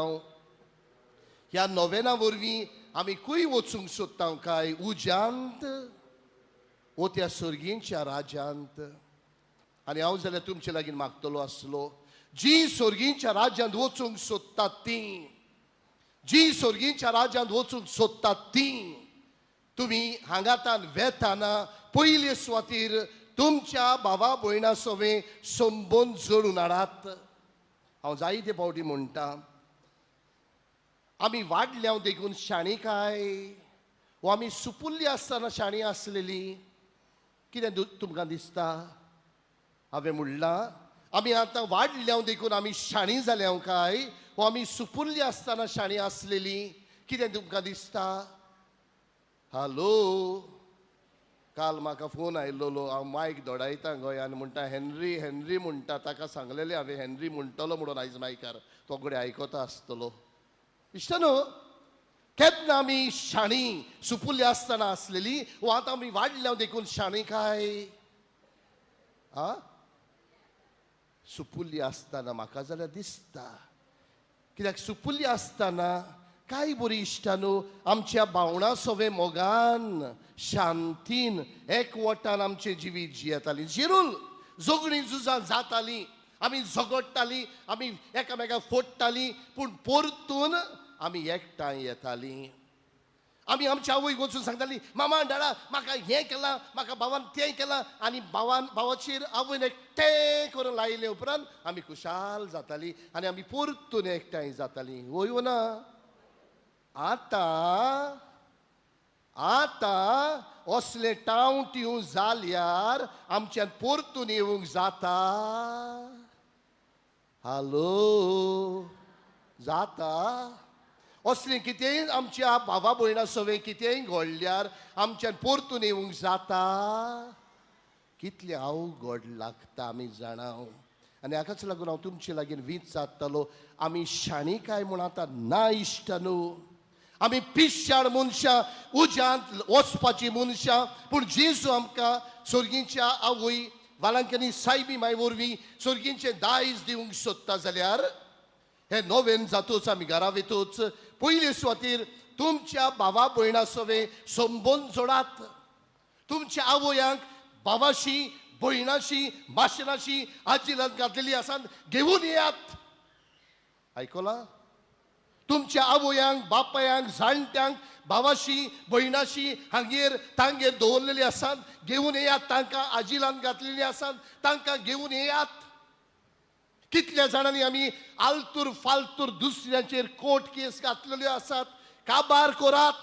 ह्या नोवेना वरवीं आमी खंय वचूंक सोदता काय? उज्यांत वो त्या सर्गींच्या राज्यांत? आनी हांव जाल्यार तुमचे लागीं मागतलो आसलो, जी सर्गींच्या राज्यांत वचूंक सोदतात ती, जी सर्गींच्या राज्यांत वचूंक सोदतात ती तुमी हांगातान वेताना पयले सुवातीर तुमच्या भावा भयणा सवें संबंद जोडून हाडात. हांव जायते फावटी म्हणटा, आमी वाडल्या देखून शाणी काय वो आमी सुपुल्ली आसतना शाणी आसलेली कितें तुमकां दिसता? हांवें म्हणलां, आमी आतां वाडल्या देखून आमी शाणी जाल्या काय वो आमी सुपुल्ली आसतना शाणी आसलेली कितें तुमकां दिसता? हॅलो, काल म्हाका फोन आयलोलो, हांव मायक दोडायता गोंयान, म्हणटा हेनरी हेनरी म्हणटा. ताका सांगलेलें हांवें हेनरी म्हणटलो म्हणून आयज मायकार, तो घडये आयकता आसतलो. इश्ट न्हू, केन्ना आमी शाणी सुपुल्ली आसतना आसलेली वो आतां आमी वाडल्या देखून शाणी काय? आ सुपुल्ली आसतना म्हाका जाल्यार दिसता, कित्याक सुपुल्ली आसतना काय बरी इश्टा न्हू, आमच्या भावणां सवें मोगान शांतीन एकवटान आमचें जिवीत जियेतालीं. जिरूल झगडीं झुजां जातालीं, आमी झगडटालीं, आमी एकामेकाक फोडटालीं, पूण परतून आमी एकठांय येतालीं. आमी आमच्या आवयक वचून सांगतालीं, मामा डाडा म्हाका हें केलां, म्हाका भावान तें केलां. आनी भावान भावाचेर आवयन एकटें करून लायले उपरांत आमी खुशाल जातालीं आनी आमी परतून एकठांय जातालीं. वय ना? आतां आतां असले टाव टिव जाल्यार आमच्यान परतून येवंक जाता? हॅलो, जाता? असलें कितेंय आमच्या भावा भयणा सवें कितेंय घडल्यार आमच्यान परतून येवंक जाता? कितलें अवघड लागता आमी जाणा. आनी हाकाच लागून हांव तुमचे लागीं वीज जातालो, आमी शाणी काय म्हूण आतां ना इश्ट न्हू, आमी पिश्याळ मनशां, उज्यांत वचपाची मनशां. पूण जेजू आमकां सर्गींच्या आवय वालांकनी सायबी माय वरवीं सर्गींचें दायज दिवंक सोदता जाल्यार हे नोवेन जातूच आमी घरा वेतूच पयले सुवातीर तुमच्या भावा भयणा सवें संबंद जोडात. तुमच्या आवयांक भावाशी भयणाशी माशेनाशी आजीलान घातलेली आसा घेवन येयात. आयकलां? तुमच्या आवयांक बापायांक जाणट्यांक भावाशी भयणाशी हांगेर तांगेर दवरलेली आसात घेवन येयात. तांकां आजिलान घातलेली आसात तांकां घेवन येयात. कितल्या जाणांनी आमी आलतूर फालतूर दुसऱ्यांचेर कोर्ट केस घातलेल्यो आसात. काबार करात,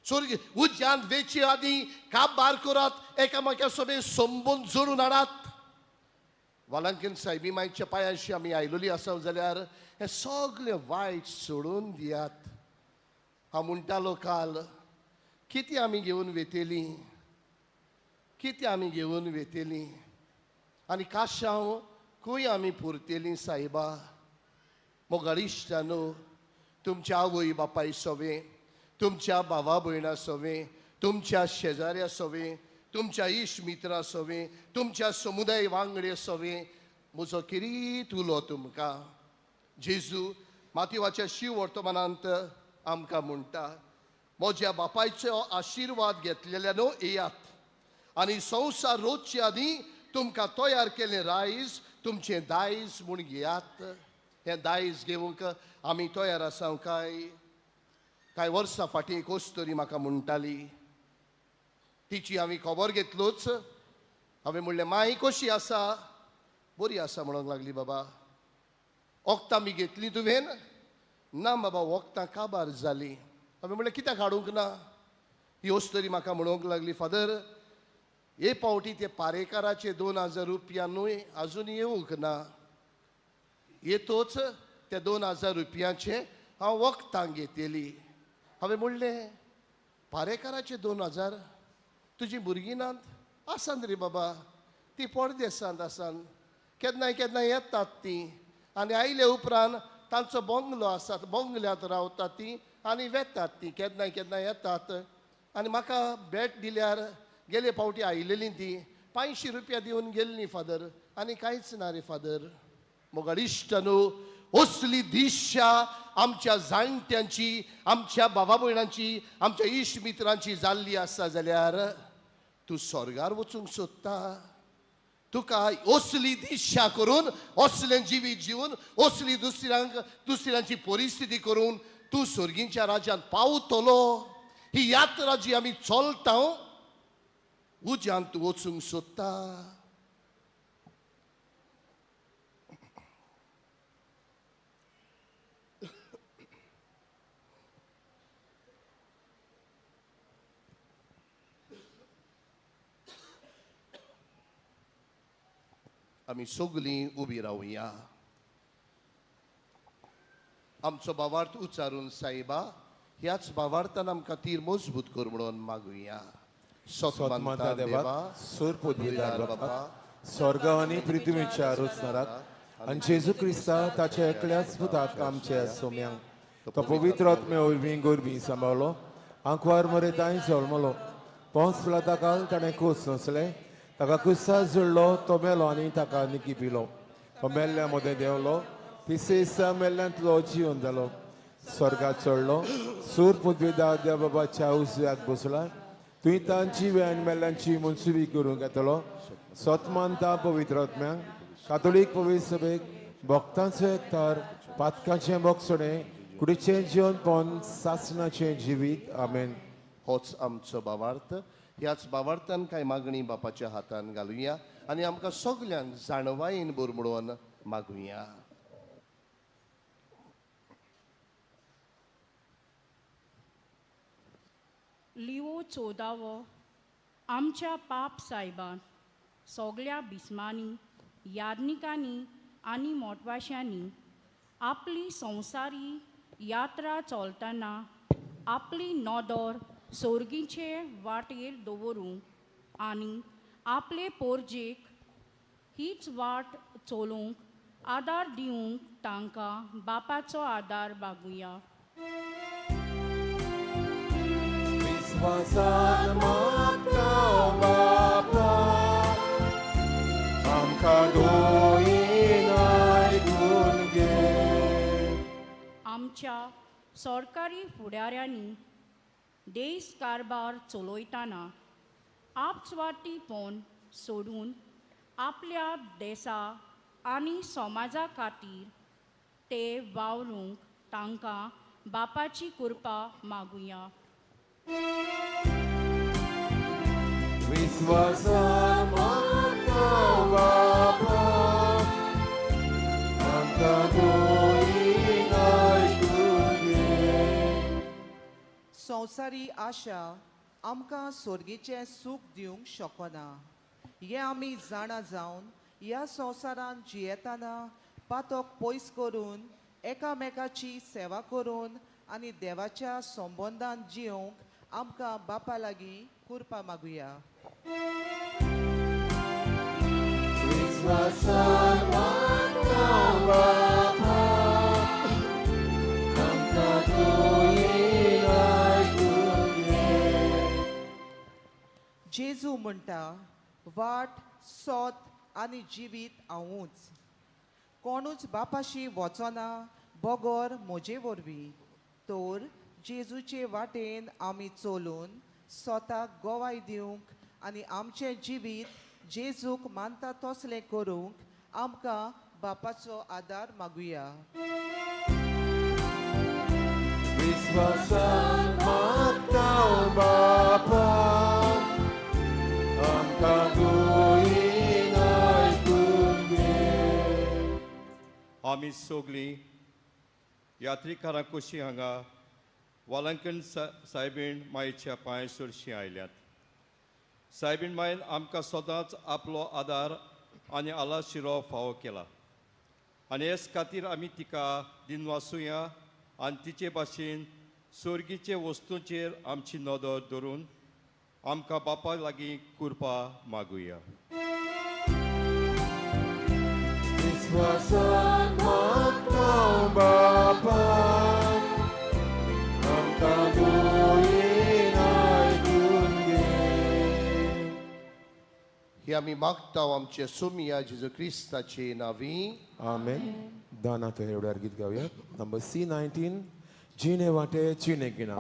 स्वर्ग उज्यांत वेचे आदी काबार करात, एकामेका सोबे संबंद जोडून हाडात. वालांकीन सायबी मायच्या पांयांशी आमी आयलोली आसा जाल्यार हें सगळें वायट सोडून दियात. हांव म्हणटालो काल, कितें आमी घेवन वेतेलीं? कितें आमी घेवन वेतेलीं आनी काशांव खंय आमी पुरतेलीं सायबा. मोगाळ इश्टानो, तुमच्या आवय बापाय सोवें, तुमच्या भावा भयणा सोवें, तुमच्या शेजाऱ्या सोवें, तुमच्या इश्ट मित्रां सोवें, तुमच्या समुदाय वांगडे सोवें, म्हजो किरीत उलो तुमकां. जेजू मातिवाच्या शिव वर्तमानांत आमकां म्हणटा, म्हज्या बापायचो आशिर्वाद घेतलेल्या न्हू येयात आनी संवसार रोजचे आदीं तुमकां तयार केलें रायस तुमचें दायज म्हूण घेयात. हें दायज घेवंक आमी तयार आसा काय? कांय वर्सां फाटीं एक अस्तुरी म्हाका म्हणटाली, तिची हांवें खबर घेतलोच. हांवें म्हणलें, माई कशी आसा? बरी आसा म्हणूंक लागली. बाबा वखदां बी घेतली तुवें? ना बाबा, वखदां काबार जालीं. हांवें म्हणलें, कित्याक हाडूंक ना? ही अस्तुरी म्हाका म्हणूंक लागली, फादर हे पावटी ते पारेकाराचे 2000 रुपया न्हय आजून येवंक ना, येतोच त्या 2000 रुपयांचे हांव वखदां घेतली. हांवें म्हणलें, पारेकाराचे 2000? तुजी भुरगीं नात? आसान रे बाबा, ती परदेसांत आसान, केन्नाय केन्नाय येतात तीं आनी आयले उपरांत तांचो बंगलो आसा, बंगल्यांत रावतात तीं आनी वेतात तीं, केन्नाय केन्नाय येतात आनी म्हाका भेट दिल्यार गेले फावटी आयलेलीं तीं 500 रुपया दिवन गेल्लीं फादर, आनी कांयच ना रे फादर. मोगाळ इश्ट न्हू, असली दिशा आमच्या जाणट्यांची, आमच्या भावा भयणांची, आमच्या इश्ट मित्रांची जाल्ली आसा जाल्यार तूं स्वर्गार वचूंक सोदता? तुका असली दिशा करून, असलें जिवीत जिवन, असली दुसऱ्यांक दुसऱ्यांची परिस्थिती करून तूं स्वर्गींच्या राज्यांत पावतलो? ही यात्रा जी आमी चलता उज्यांत तूं वचूंक सोदता? आमी सगलीं उबी रावया. आमचो भावार्थ उच्चारून सायबा ह्याच भावार्थान आमकां तीर मजबूत कर म्हणून मागुया. सतमानता देवा, सूर पदवीदार बापा, स्वर्ग आनी पृथ्वीच्या रचणाराक आनी जेजू क्रिस्ता ताच्या एकल्याच पुताक आमच्या सोम्यांक तो पवित्र आत्म्या वरवीं गोरवीं सांबाळलो, आंकवार मरे तांय जल्मलो, पोंस पिलाता ताणें कोस नसलें, ताका कुस्तार जुळ्ळो, तो मेलो आनी ताका निकी पिलो, तो मेल्ल्या मदें देंवलो, तिसरे दिसा मेल्ल्यांतलो जिवन जालो, स्वर्गात चडलो, सूर पदवीदार देव बाबाच्या उजव्याक बसला, तुवें तांची आनी मेल्ल्यांची मनसुबी करूंक येतलो. सतमानता पवित्र आत्म्यांक, कातोलीक पवित्र सभेक, भक्तांचो एकतार, पातकाचें बोगसणें, कुडीचें जिवनपण, सासणाचें जिवीत. आमेन. होच आमचो भावार्थ. ह्याच भावार्थान कांय मागणी बापाच्या हातान घालुया आनी आमकां सगल्यांक जाणवायेन भर म्हणून मागुया. लिओ 14वो आमच्या पाप सायबान सगल्या बिस्मांनी, याज्ञिकांनी आनी मोटवाश्यांनी आपली संवसारी यात्रा चलतना आपली नदर सोर्गीचे वाटेर दवरूंक आनी आपले पोरजेक हीच वाट चलोवंक आदार दिवंक तांकां बापाचो आदार मागुया. विस्वासान मागता बापा, आमकां दोयीन आयकून घे. आमच्या सरकारी फुडाऱ्यांनी देश कारभार चलयतना आपस्वार्थीपण सोडून आपल्या देसा आनी समाजा खातीर ते वावरूंक तांकां बापाची कृपा मागुया. विस्वासान मागता बापा, आमकां दोयीन आयकून घे. संवसारी आशा आमकां सोर्गीचें सूख दिवंक शकना हें आमी जाणा जावन ह्या संवसारांत जियेतना पातक पयस करून एकामेकाची सेवा करून आनी देवाच्या संबंदान जिवंक आमकां बापा लागीं कुरपा मागुया. विस्वासान मागता बापा, आमकां तुवें आयकून घे. जेजू म्हणटा, वाट, सोत आनी जिवीत हांवूच. कोणूच बापाशी वचना बगर म्हजे वरवीं. तर जेजूचे वाटेन आमी चलून स्वताक गोवाय दिवंक आनी आमचें जिवीत जेजूक मानता तसलें करूंक आमकां बापाचो आदार मागुया. विस्वासान मागता बापा, आमकां तुवें आयकून घे. आमी सगळीं यात्रिकारां कशी हांगा वालांकन सायबीण मायेच्या पांय सरशीं आयल्यात. सायबीण मायन आमकां सदांच आपलो आदार आनी आलाशिरो फावो केला आनी हेच खातीर आमी तिका दिनवासुया आनी तिचे भाशेन सोर्गीचे वस्तूंचेर आमची नदर धरून आमकां बापा लागीं कुरपा मागुया. विस्वासान मागता बापा, आमकां तुवें आयकून घे. ही आमी मागता आमच्या सोमिया जेजू क्रिस्ताचे नांवी. आमेन. दानाथ एवढ्यार गीत गावया नंबर C19, जिणे वाटे जिणे गिणा.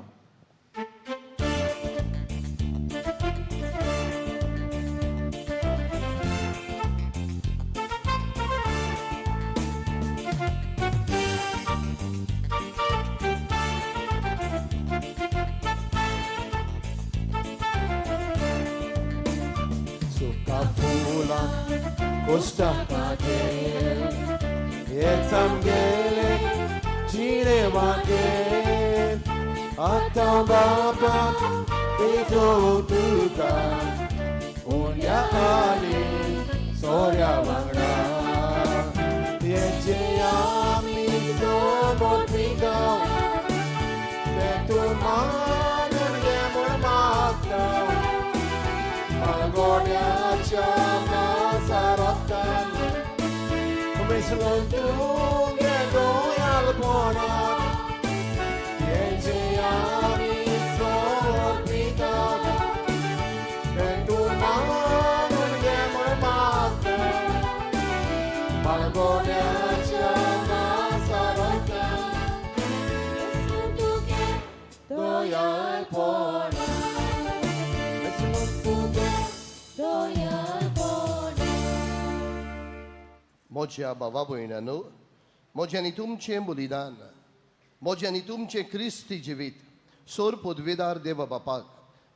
सुका फुलां कोश्टा काजेल हेच आमगेले जिणे वाटे, आतां बापा तेजो तुका उण्या आनी सोऱ्या वांगडा. हेचे आमी समर्पिता, तें तूं मानून घे म्हूण मागता. मागोड्याच्या मासारक्तान मिसळून तुगे दोयालपणान, हेचे आमी समर्पिता, तें तूं मानून घे म्हूण मागता. मागोड्याच्या मासारक्तान दोयालपणान मिसळून तुगे म्हज्या भावा भयणांनो, म्हजें आनी तुमचें बलिदान, म्हजें आनी तुमचें क्रिस्ती जिवीत सोर पदवेदार देवा बापाक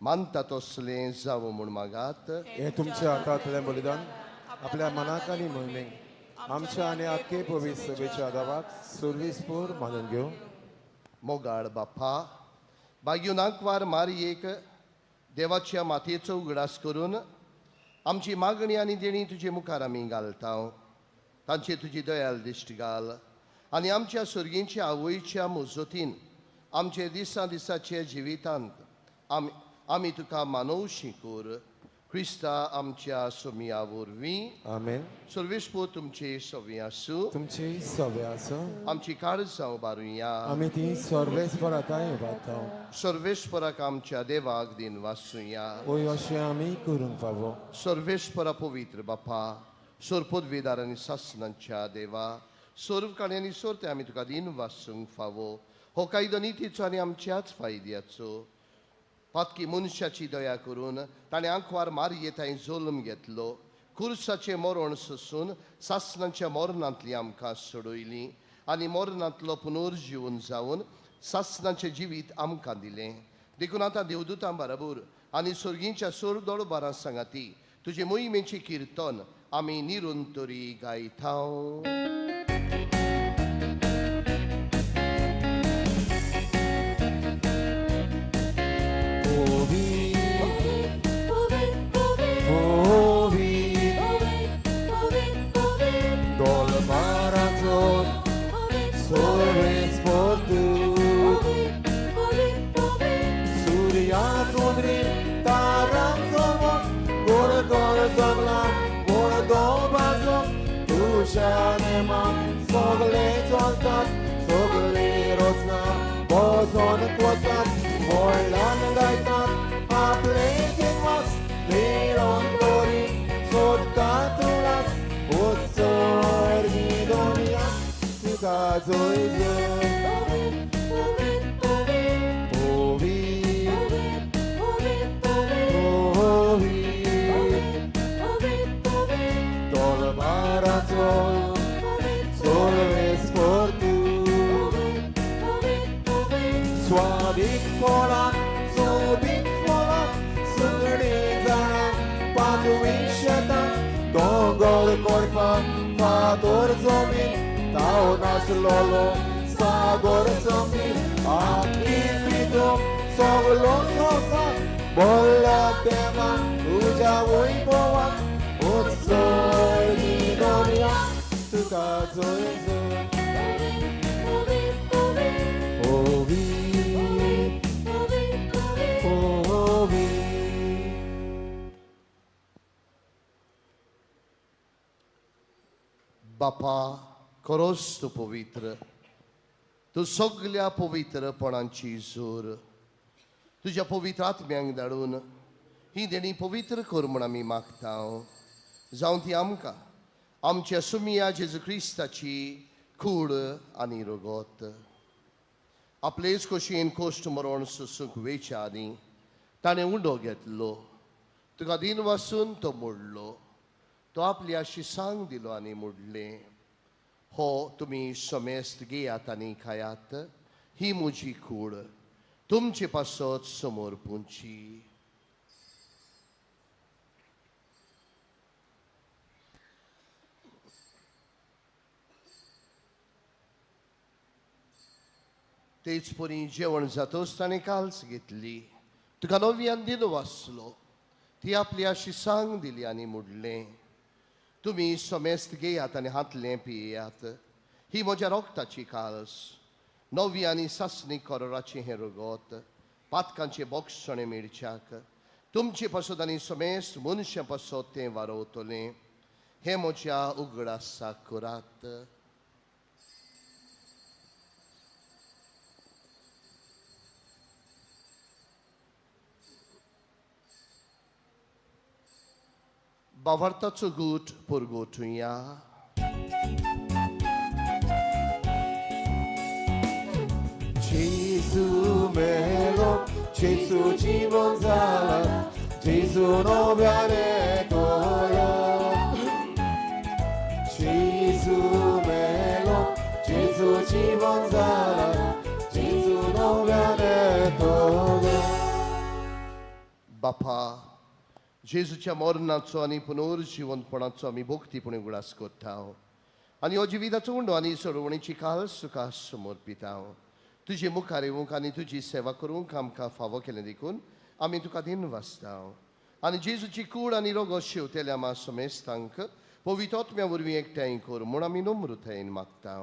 मानता तसलें जावं म्हूण मागात. हें तुमच्या हातांतलें बलिदान आपल्या मनाक आनी मोहिमेक आमच्या आनी आख्खे पवित्र सभेच्या आदावाक सुर्वीसपूर मानून घेवं. मोगाळ बापा, बागयून आंकवार मारयेक देवाच्या मातयेचो उगडास करून आमची मागणी आनी देणी तुजे मुखार आमी घालता. तांचे तुजी दयाल दिश्ट घाल आनी आमच्या सर्गींच्या आवयच्या मुजतीन आमचे दिसा दिसाचे जिवितांत आमी तुका मानवशी कर. क्रिस्ता आमच्या सोमिया वरवीं. आमेन. सर्वेस्पोर तुमचे सवे आसूं. तुमची सवे आसूं. आमची काळजां उबारुया. आमी ती सर्वेस्पराताय उबारता. सर्वेस्पराक आमच्या देवाक दिन वासुया. ओय अशें आमी करूंक फावो. सर्वेस्परा पवित्र बापा, सोर पदवेदार आनी सासनांच्या देवा, सर्व काणी सोरते आमी तुका दिन वासूंक फावो. हो कायदो नितीचो आनी आमच्याच फायद्याचो. पातकी मनशाची दया करून ताणें आंकवार मारये थंय जल्म घेतलो. कुर्साचें मरण सोसून सासनांच्या मरणांतली आमकां सोडयली आनी मरणांतलो पुनर्जीवन जावन सासनांचें जिवीत आमकां दिलें. देखून आतां देवदूतां बराबर आनी सर्गींच्या सोरदोळबारां सांगाती तुजे मोहिमेचें किर्तन आमी निरंतरी गायता. Surya वचोन वतात व्हडल्यान गायतात आपले दिनवास मेळोन तरी सोदतात उडास उत्सर्गी दोनिया तुका जय जय Suavik सोबीत फळां सगळीं जाणां पांचवी शेतां दोंगर कोरपाक फातर जमीन ताव नासलोलो सागर जमीन आखी प्रितम सगलो संवसार बोल्ला देवा तुज्या वैभवाक उत्सर्गी दर्या तुका जय जय बापा खरोच तूं पवित्र, तूं सगल्या पवित्रपणांची जोर. तुज्या पवित्र आत्म्यांक धाडून ही देणी पवित्र कर म्हूण आमी मागता. जावं ती आमकां आमच्या सुमिया जेजू क्रिस्ताची कूड आनी रगत. आपलेच खोशयेन कोश्ट मरण सोसूंक वेच्या आदी ताणें उंडो घेतलो, तुका दिन वासून तो मोडलो, तो आपली शिसांक दिलो आनी मोडलें, हो तुमी समेस्त घेयात आनी खायात, ही म्हजी कूड तुमचे पासत समोर पुंची. तेच परी जेवण जातच ताणें काल्स घेतली, तुका नव्यान दिन वाचलो, ती आपली शिसांक दिली आनी मोडलें, तुमी समेस्त घेयात आनी हातलें पियात, ही म्हज्या रोगताची काल्स, नवी आनी सासणी करोराचें हें रगत, पातकांचें बोगसणें मेळच्याक तुमचे पासत आनी समेस्त मनशां पासत तें वारोवतलें. हें म्हज्या उगडासाक करात. बावार्थाचो गूट पुरगोटुया. जेजू मेलो, जेजू जीवन जाला, जेजू नव्याने तोलो. जेजू मेलो, जेजू जीवन जाला, जेजू नव्याने तोलो. बापा, जेजूच्या मरणाचो आनी पुनर्जिवंतपणाचो आमी भक्तीपणी उगडास करता आनी हो जिविताचो उंडो आनी सोडवणीची काल्स तुका समर्पिता. तुजे मुखार येवंक आनी तुजी सेवा करूंक आमकां फावो केलें देखून आमी तुका दिन वाचता. आनी जेजूची कूड आनी रोगो शेवतेल्या आमा समेस्तांक पवित्र वरवीं एकठांय कर म्हूण आमी नम्रतायेन मागता.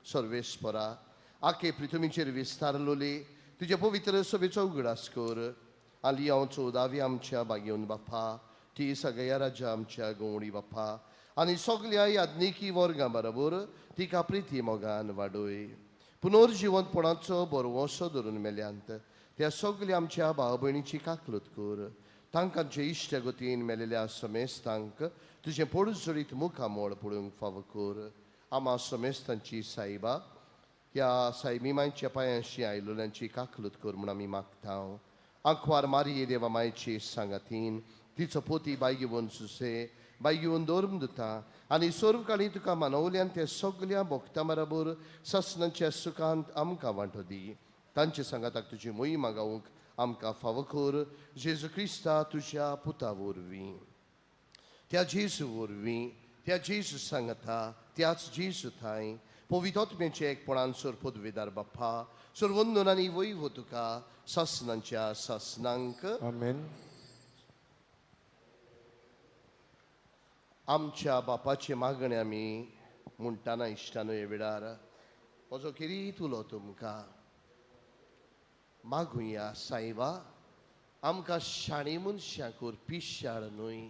सर्वेस्परा, आखे पृथ्वीचेर विस्तारलोली तुजे पवित्र सभेचो उगडास कर. आनी हांव चवदावी आमच्या बागेवन बाप्पा, ती सगळ्या राजा आमच्या गवळी बाप्पा आनी सगल्या याज्ञिकी वर्गां बरोबर तिका प्रिती मोगान वाडय. पुनर्जिवंतपणाचो बरवसो धरून मेल्यांत त्या सगल्या आमच्या भाव भयणीची काकलूत कर. तांकां जे इश्टगतीन मेलेल्या समेस्तांक तुजें पोडजडीत मुखामोळ पळोवंक फावो कर. आमा समेस्तांची सायबा ह्या सायबी मांयच्या पांयांशी आयलोल्यांची काकलूत कर म्हूण आमी मागता. आंकवार मारिये देवा मायची सांगातीन तिचो पोती बाय घेवन सुसे बाय घेवन धर्म दिता आनी सर्वकाळी तुका मानवल्यान ते सगल्या भोक्ता बरोबर ससनाच्या सुखांत आमकां वांटो दी. तांचे सांगाताक तुजी मोहिमा गावंक आमकां फावो कर. जेजू क्रिस्ता तुज्या पुता वरवीं, त्या जेजू वरवीं, त्या जेजू सांगता, त्याच जेजू थांय पवित्र एकपणान सर पदवेदार बाप्पा सर्वंदन आनी वैभव तुका सासनांच्या सासनांक. आमेन. आमच्या बापाचे मागणे आमी म्हणटाना इश्टानो हे वेळार म्हजो किरीत उलो तुमकां मागुया. सायबा, आमकां शाणी मनशां कर, पिशाळ न्हय.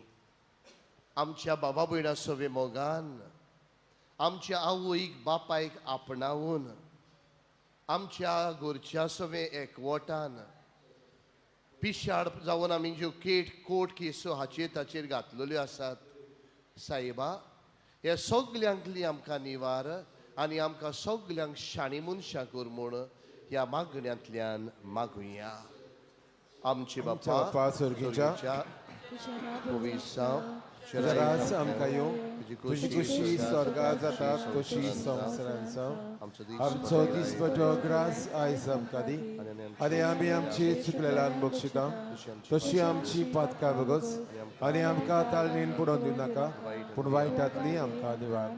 आमच्या बाबा भयणा सवे मोगान, आमच्या आवयक बापायक आपणावन, आमच्या घरच्या सवे एकवटान पिशाड जावन आमी ज्यो केट कोट केसो हाचेर ताचेर घातलेल्यो आसात सायबा, हे सगल्यांतली आमकां निवार आनी आमकां सगल्यांक शाणी मनशां कर म्हूण ह्या मागण्यांतल्यान मागुया. आमचे बापा स्वर्गीच्या, तुजें राज आमकां येवं, तुजी खुशी स्वर्गांत जाता तशी संवसारांत जावं. आमचो दिसपटो ग्रास आयज आमकां दी आनी आमी आमची चुकलेल्यान बक्षिता तशी आमची पातकां बगस आनी आमकां ताळणीन पडोवन दिवनाका, पूण वायटांतली आमकां निवार.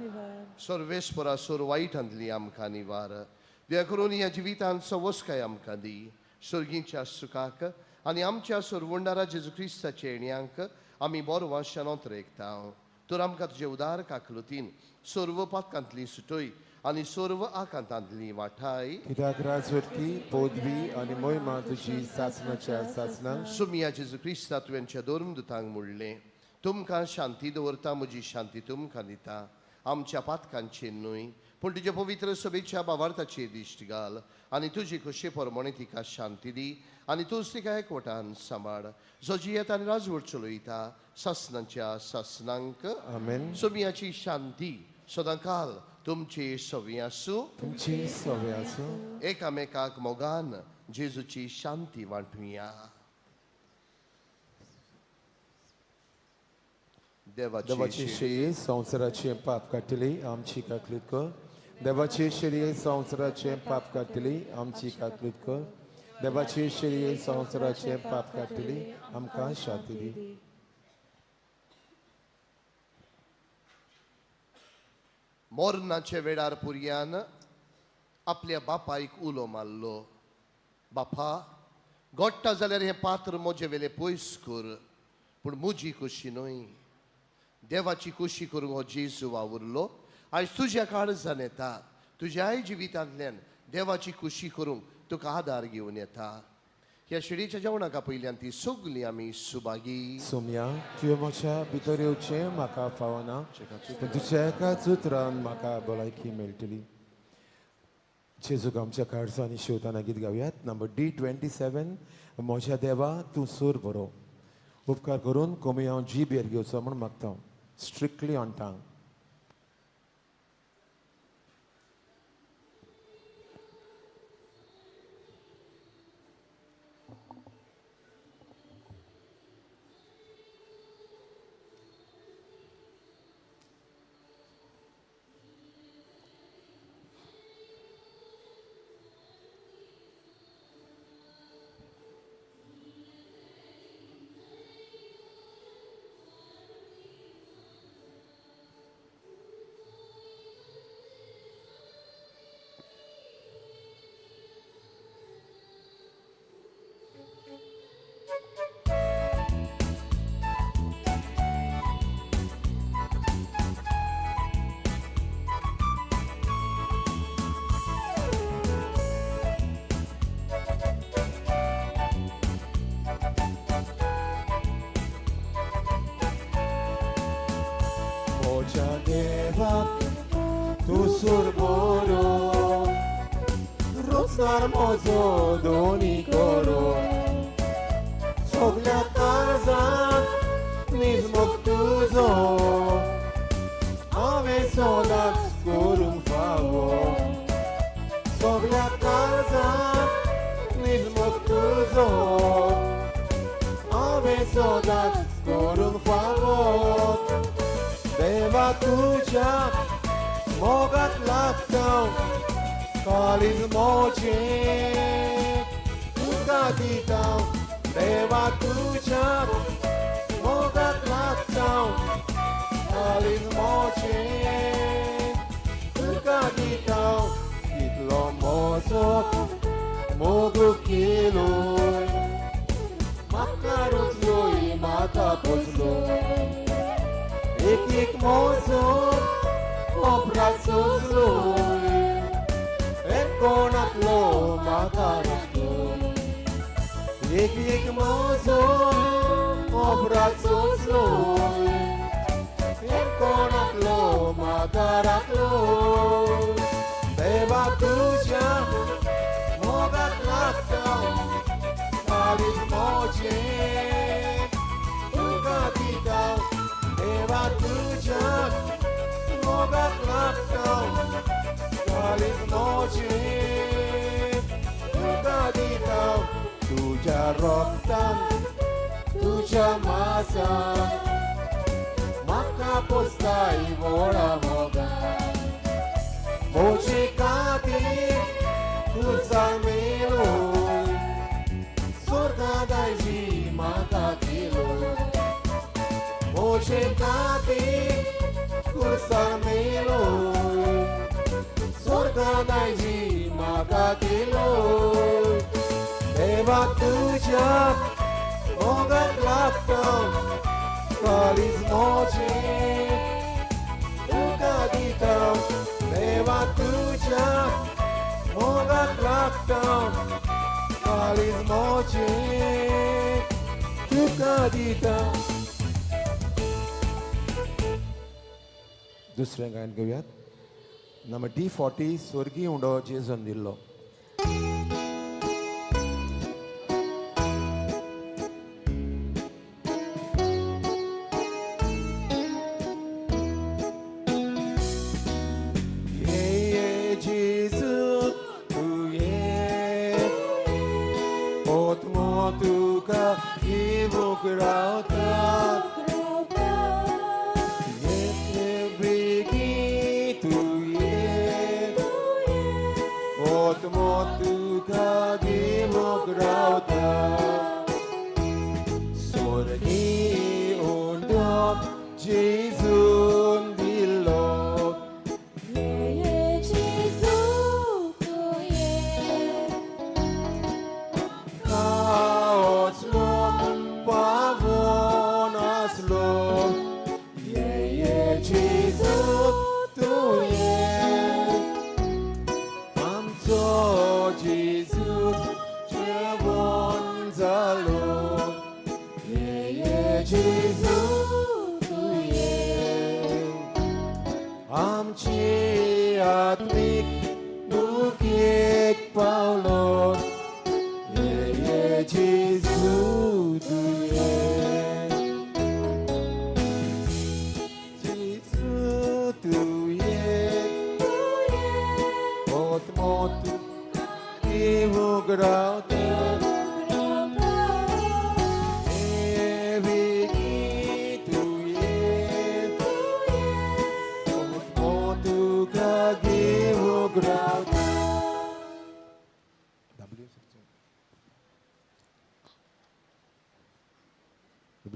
सर्वेस्परा सोर वायटांतली आमकां निवार. दया करून ह्या जिवितांत सवस्काय आमकां दी, सर्गीच्या सुखाक आनी आमच्या सरवंडारा जेजू क्रिस्ताच्या येण्यांक आमी बरो वाशानोत रेखता. तर आमकां तुजे उदार काकलुतीन सर्व पातकांतली सुटय आनी सर्व आकांतांतली वाठाय. कित्याक राजवटकी पदवी आनी मोहिमा तुजी सासणाच्या सासणाक. सुमिया जेजू क्रिस्ता तुवेंच्या धर्मदुतांक म्हणलें, तुमकां शांती दवरता, म्हजी शांती तुमकां दिता. आमच्या पातकांचेर न्हय पूण तुज्या पवित्र सभेच्या बावार्थाचेर दिश्ट घाल आनी तुजी खोशे प्रमाणे तिका शांती दी आनी तूंच तिका एकवटान सांबाळ, जो जियेता आनी राजवट चलयता सासणाच्या सासणांक. आमेन. सोमियाची शांती सदांकाल तुमची सवी आसूं, तुमची सवी आसूं. एकामेकाक मोगान जेजूची शांती वांटुया. देवाची शेळी संवसाराचें पाप काडटली आमची काकलूत कर. देवाची शेळी संवसाराचें पाप काडटली आमची काकलूत कर. देवाची शेळी संवसाराचें पाप काडटली आमकां शांती दी. मरणाच्या वेळार पुरयान आपल्या बापायक उलो मारलो, बापा गोडटा जाल्यार हें पात्र म्हजे वेलें पयस कर, पूण म्हजी खोशी न्हय देवाची खोशी करूंक हो जेजू वावुरलो. आयज तुज्या काळजान येता, तुज्याय जिवितांतल्यान देवाची खोशी करूंक तुका आदार घेवन येता. ह्या शिडीच्या जेवणाका पयल्यान ती सगली आमी सुभागी. सोम्या, तुवें म्हज्या भितर येवचें म्हाका फावना, पूण तुज्या एकाच उतरान म्हाका भलायकी मेळटली. जेजूक आमच्या काळजांनी शेवताना गीत गावयात नंबर D27, म्हज्या देवा तूं सूर बरो. उपकार करून कमी हांव जी बियर घेवचो म्हूण मागता, स्ट्रिक्टली ऑन टांग. Surboro, Rosar mozo doni coro, Soglia Tarzan, nismo tuzo, Ave sodat corum favo, Soglia Tarzan, nismo tuzo, Ave sodat corum favo, Deva tuja. Mogat लागता काळीज मोजें तुका दिता देवा तुज्या मोगात लागता काळीज मोजें तुका दिता कितलो मोजो मोग केलो म्हाका रुचलोय म्हाका पोचलो एक एक मोजो अपराध सोंसलो एक कोणातलो म्हाका राखलो एक एक म्हजो अपराध सोंसलो एक कोणातलो म्हाका राखलो देवा तुज्या मोजे तुका दिता देवा तुज्या मोगाक लागता काळीज मोजे तुका दिता तुज्या रोगतान तुज्या मासान म्हाका पोसताय व्हडा मोगान मोजे खातीर तुजा मेलो स्वर्गा दायजी म्हाका दिलो मोजे खातीर तुजा मेलो स्वर्गा दायजी म्हाका दिलो देवा तुज्या मोगाक लागता काळीज मोजे तुका दिता देवा तुज्या मोगाक लागता काळीज मोजे तुका दिता. दुसरें गायन घेवयात. नंबर D40 स्वर्गीय उंडो जेजून दिल्लो.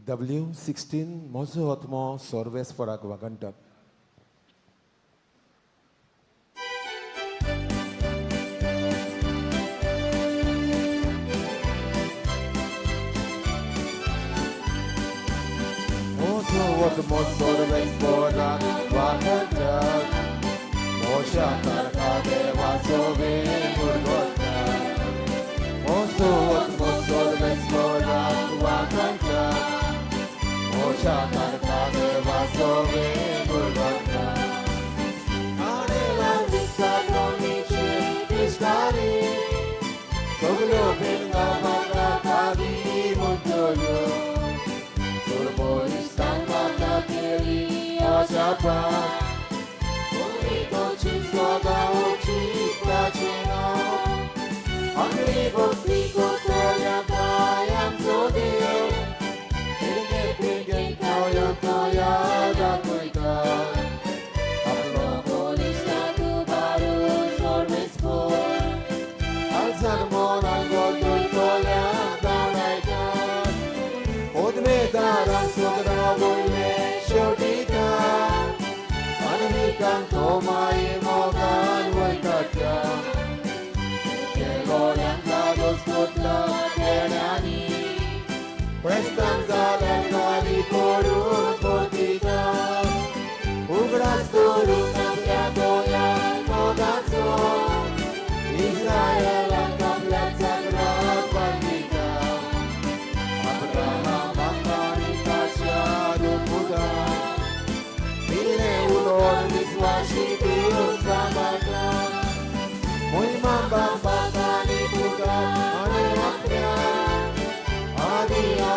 W16 म्हजो आत्मो सर्वेस्पराक वागणटात. म्हजो आत्मो सर्वेस्पराक वागणटात म्हज्या तारका देवाचो वेळ उरगता. म्हजो आत्मो सर्वेस्पराक वागणटात म्हज्या तारका देवाचो वेळ उरगता. आडेला दिसता कोणीचे दिसतारी सगल्यो पिंगा म्हाका खादी म्हणटल्यो चड म्हाका केली अजापां कोणी कोची सदां चिंतपाचें ना आंगली भक्ती करतल्या कायांचो देव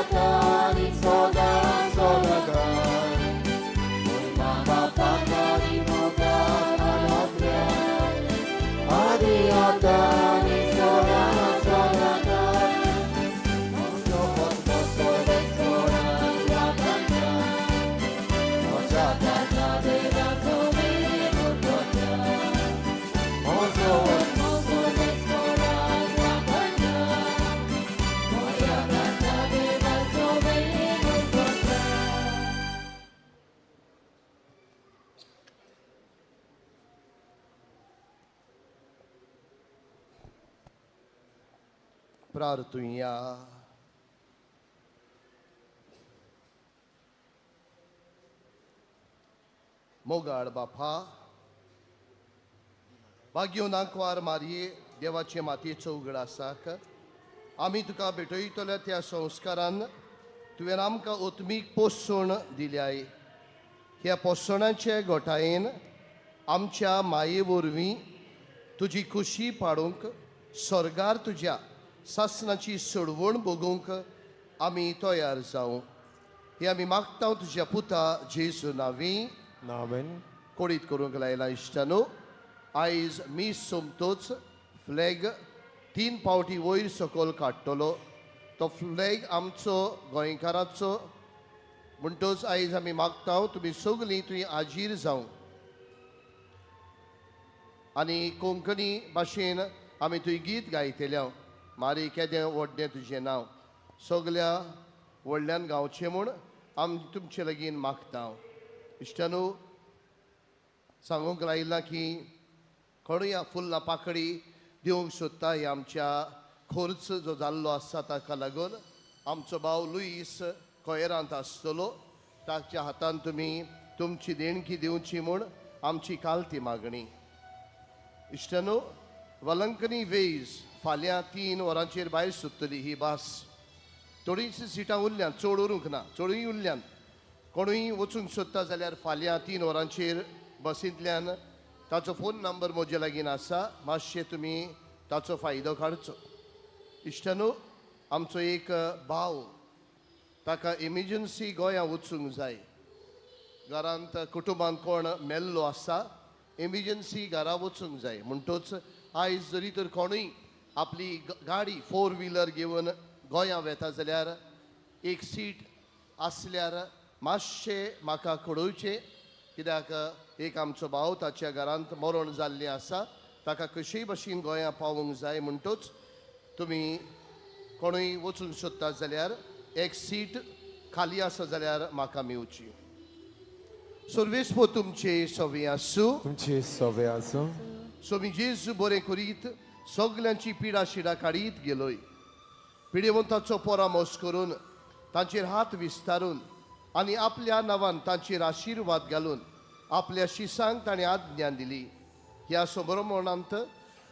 आता आनी सदां सदांकाळ. मोयमा बापाक आनी मुखार आनी आनी आता आनी सदां सदांकाळ. म्हजो आत्मो सर्वेस्परान राखता, म्हज्या ताका देवाचो मेरेन उरता. म्हजो आत्मो सर्वेस्परान राखता, म्हज्या ताका देवाचो मेरेन उरता. प्रार्थुया. मोगाळ बापा, भाग्यो नाकवार मारये देवाचे मातयेचो उगडासाक आमी तुका भेटयतल्या त्या संस्कारान तुवें आमकां ओत्मीक पोसण दिल्याय. ह्या पोसणाचे गोठायेन आमच्या माये वरवीं तुजी खुशी पाडूंक स्वर्गार तुज्या सासणाची सोडवण भोगूंक आमी तयार जावं हे आमी मागता तुज्या पुता जेजू नावी. नावेन. कोडीत करूंक लायला इश्टानो, आयज मीस सोमतोच फ्लॅग 3 फावटी वयर सकयल काडटलो. तो फ्लॅग आमचो गोंयकाराचो म्हणटच आयज आमी मागता तुमी सगळीं तुमी आजीर जावं आनी कोंकणी भाशेन आमी तुवें गीत गायतल्या मारी केदें व्हडलें तुजें नांव सगल्या व्हडल्यान गावचें म्हूण आमी तुमचे लागीं मागता. इश्टानू, सांगूंक लायलां की कोणूय फुलां पाकळी दिवंक सोदता हे आमच्या खर्च जो जाल्लो आसा ताका लागून आमचो भाव लुईस कोयरांत आसतलो, ताच्या हातान तुमी तुमची देणगी दिवची म्हूण आमची कालती मागणी. इश्टानू, वलंकनी वेज फाल्यां 3 वरांचेर भायर सोदतली ही बस. थोडीशीं सिटां उरल्यान, चड उरूंक ना, चडूय उरल्यान. कोणूय वचूंक सोदता जाल्यार फाल्यां 3 वरांचेर बसींतल्यान ताचो फोन नंबर म्हजे लागीं आसा, मातशें तुमी ताचो फायदो काडचो. इश्टानू, आमचो एक भाव ताका इमर्जन्सी गोंया वचूंक जाय. घरांत कुटुंबांत कोण मेल्लो आसा, इमर्जन्सी घरा वचूंक जाय म्हणटच आयज जरी तर कोणूय आपली गाडी 4 व्हिलर घेवन गोंया वेता जाल्यार एक सीट आसल्यार मातशें म्हाका कळोवचें, कित्याक एक आमचो भाव ताच्या घरांत मरण जाल्लें आसा, ताका कशीय भशेन गोंया पावूंक जाय म्हणटच तुमी कोणूय वचूंक सोदता जाल्यार एक सीट खाली आसा जाल्यार म्हाका मेवची. सर्वेस्पो तुमचे सवे आसूं. तुमचे सवे आसूं. स्वामी जेजू बरें करीत सगल्यांची पिडा शिडा काडीत गेलोय. पिडेवंताचो परामर्श करून तांचेर हात विस्तारून आनी आपल्या नांवान तांचेर आशिर्वाद घालून आपल्या शिसांक ताणें आज्ञा दिली. ह्या संभ्रमणांत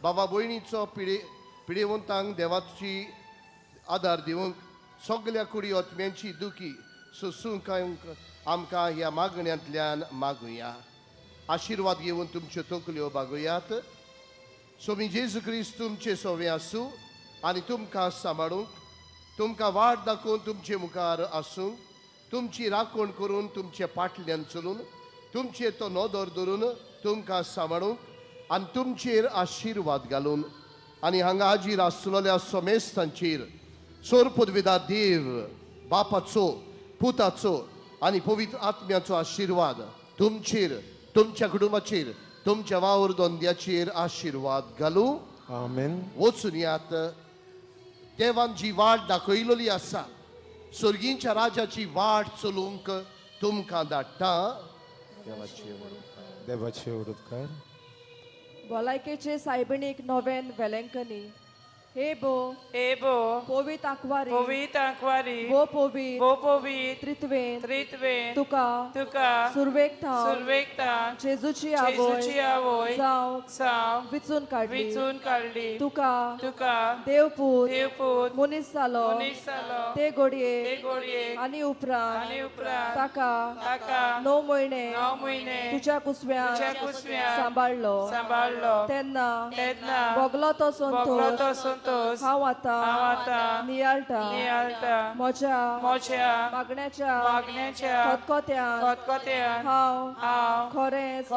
बाबा भयणीचो पिडेवंतांक देवाची आदार दिवंक सगल्या कुडी आत्म्यांची दुखी सोसूंक आमकां ह्या मागण्यांतल्यान मागुया. आशिर्वाद घेवन तुमच्यो तकल्यो बागोयात. स्वामी जेजू क्रिस्त तुमचे सोवे आसूं आनी तुमकां सांबाळूंक, तुमकां वाट दाखोवन तुमचे मुखार आसूंक, तुमची राखण करून तुमचे पाटल्यान चलून तुमचेर तो नदर धरून तुमकां सांबाळूंक आनी तुमचेर आशिर्वाद घालून आनी हांगा हाजीर आसलेल्या समेस्तांचेर सोरपदविदा देव बापाचो, पुताचो आनी पवित्र आत्म्याचो आशिर्वाद तुमचेर, तुमच्या कुटुंबाचेर, तुमच्या वावर धंद्याचेर आशिर्वाद घालूं. आमेन. वचून यात. देवान जी वाट दाखयलेली आसा स्वर्गींच्या राजाची वाट चलूंक तुमकां धाडटा. देवाचे उपकार. भलायकेचे सायबिणीक नोवेन वेलेंकनी हे बो पोवीत आंकवारी पोवीत आंकवारी बो पोवीत बो पोवीत त्रित्वेन त्रित्वेन तुका तुका सुरवेक थावन सुरवेक थावन जेजूची आवय जेजूची आवय जावंक जावंक विचून काडली विचून काडली तुका तुका देवपूत देवपूत मनीस जालो मनीस जालो ते घडये आनी आनी उपरांत ताका ताका 9 म्हयने 9 म्हयने तुज्या कुसव्यान तुज्या कुसव्यान सांबाळलो सांबाळलो तेन्ना तेन्ना भोगलो तो भोगलो तो संतोश संतोष हांव आतां नियाळटा म्हज्या मागण्याच्या खतखत्यान हांव खरेंच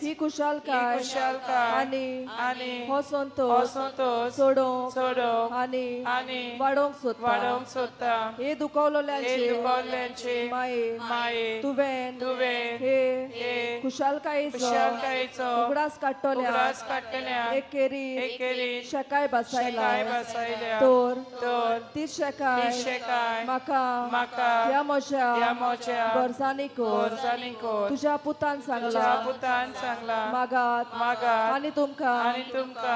ही खुशालकाय आनी हो संतोष सोडोवंक आनी वाडोवंक सोदता. हे दुखवलेल्यांचे माये तुवें हे खुशालकायेचो उगडास काडटल्या एकेरी शेकाय बसायल्या तर तीच शेकाय म्हाका ह्या म्हज्या गरजांनी कर. तुज्या पुतान सांगला मागात आनी तुमकां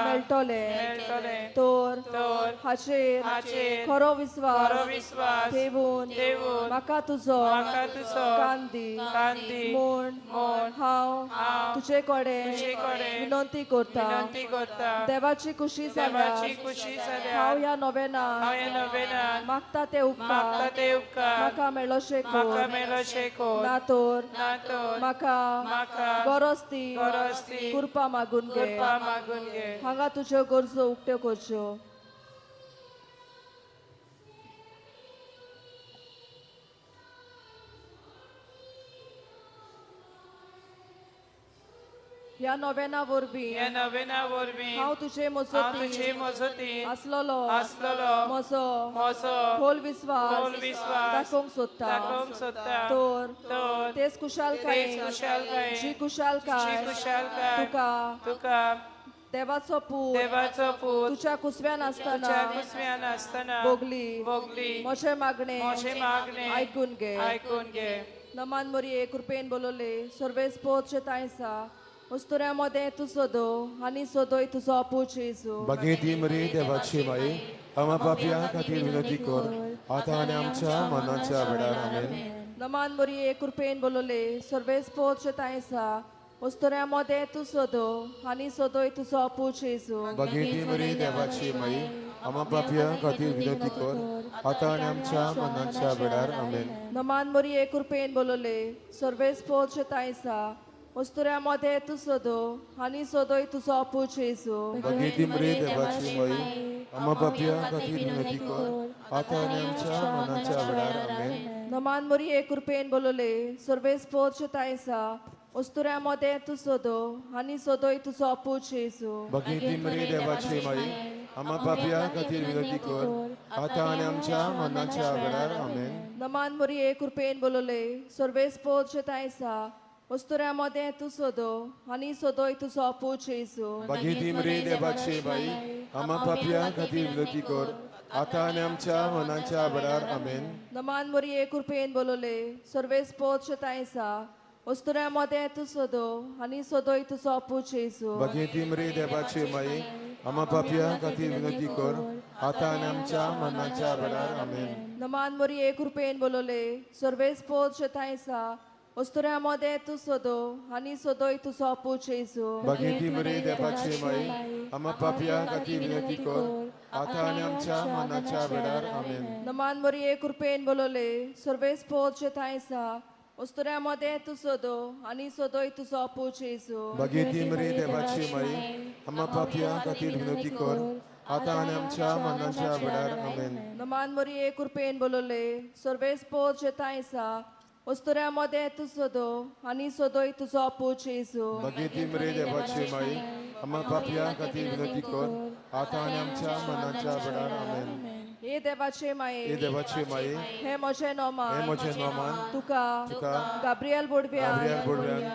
मेळटलें. तर हाचेर खरो विस्वास ठेवून म्हाका तुजो कान दी म्हूण हांव तुजे कडेन विनंती करता. देवाची खुशी जाल्यार हांव ह्या नोवेनान मागता ते उपकार म्हाका मेळोशे कर. ना तर म्हाका गरज ती कृपा मागून घे. हांगा तुज्यो गरजो उक्त्यो करच्यो. ह्या नोवेना वरवीं हांव तुजे मजती आसलेलो म्हजो खोल विस्वास दाखोवंक सोदता. तर तेच खुशालकाय जी खुशालकाय तुका देवाचो पूत तुज्या कुसव्यान आसतना भोगली म्हजें मागणें आयकून घे. नमान मोरये कृपेन बोलवले सर्वेस पोत तांयसा उस्तुऱ्या मदें तूं सोदो आनी सोदोय तुजो पूत जेजू. बागेती मरी देवाची माई आमा पापया खातीर विनंती कर आतां आनी आमच्या मनाच्या वेळार. आमेन. नमान मोरये कृपेन बोलवले सर्वेस पोत तांयसा उस्तुऱ्या मदें तूं सोदो आनी सोदोय तुजो पूत जेजू. बागेती मरी देवाची माई आमा पापया खातीर विनंती कर आतां आनी आमच्या मनाच्या वेळार. आमेन. नमान मोरये कृपेन बोलवले सर्वेस पोत तांयसा उस्तुऱ्या मदें तूं सोदो आनी सोदोय तुजो पूत जेजू. बागेती मरी देवाची माई आमा पापया खातीर विनंती कर आतां आनी आमच्या मनाच्या वेळार. आमेन. नमान मोरये कृपेन बोलवले सर्वेस पोत तांयसा उस्तुऱ्या मदें तूं सोदो आनी सोदोय तुजो पूत जेजू. बागेती मरी देवाची माई आमा पापया खातीर विनंती कर आतां आनी आमच्या मनाच्या वेळार. आमेन. नमान मोरये कृपेन बोलवले सर्वेस पोत तांयसा उस्तुऱ्या मदें तूं सोदो आनी सोदोय तुजो पूत जेजू. बागेती मरी देवाची माई आमा पापया खातीर विनंती कर आतां आनी आमच्या मनाच्या वेळार. आमेन. नमान मोरये कृपेन बोलवले सर्वेस पोत तांयसा उस्तुऱ्या मदें तूं सोदो आनी सोदोय तुजो पूत जेजू. बागेती मरी देवाची माई आमा पापया खातीर विनंती कर आतां आनी आमच्या मनाच्या वेळार. आमेन. नमान मोरये कृपेन बोलवले सर्वेस पोत तांयसा उस्तुऱ्या मदें तूं सोदो आनी सोदोय तुजो पूत जेजू. बागेती मरी देवाची माई आमा पापया खातीर विनंती कर आतां आनी आमच्या मनाच्या वेळार. आमेन. नमान मोरये कृपेन बोलवले सर्वेस पोत तांयसा उस्तुऱ्या मदें तूं सोदो आनी सोदोय तुजो पूत जेजू. बागेती मरी देवाची माई आमा पापया खातीर विनंती कर आतां आनी आमच्या मनाच्या वेळार. आमेन. नमान मोरये कृपेन बोलवले सर्वेस पोत तांयसा उस्तुऱ्या मदें तूं सोदो आनी सोदोय तुजो पूत जेजू. बागेती मरी देवाची माई आमा पापया खातीर विनंती कर आतां आनी आमच्या मनाच्या वेळार. आमेन. हे देवाचे माये, हे देवाचे माये, हे म्हजें नोमान, हे म्हजें नोमान, तुका तुका गाब्रियल बोडव्यान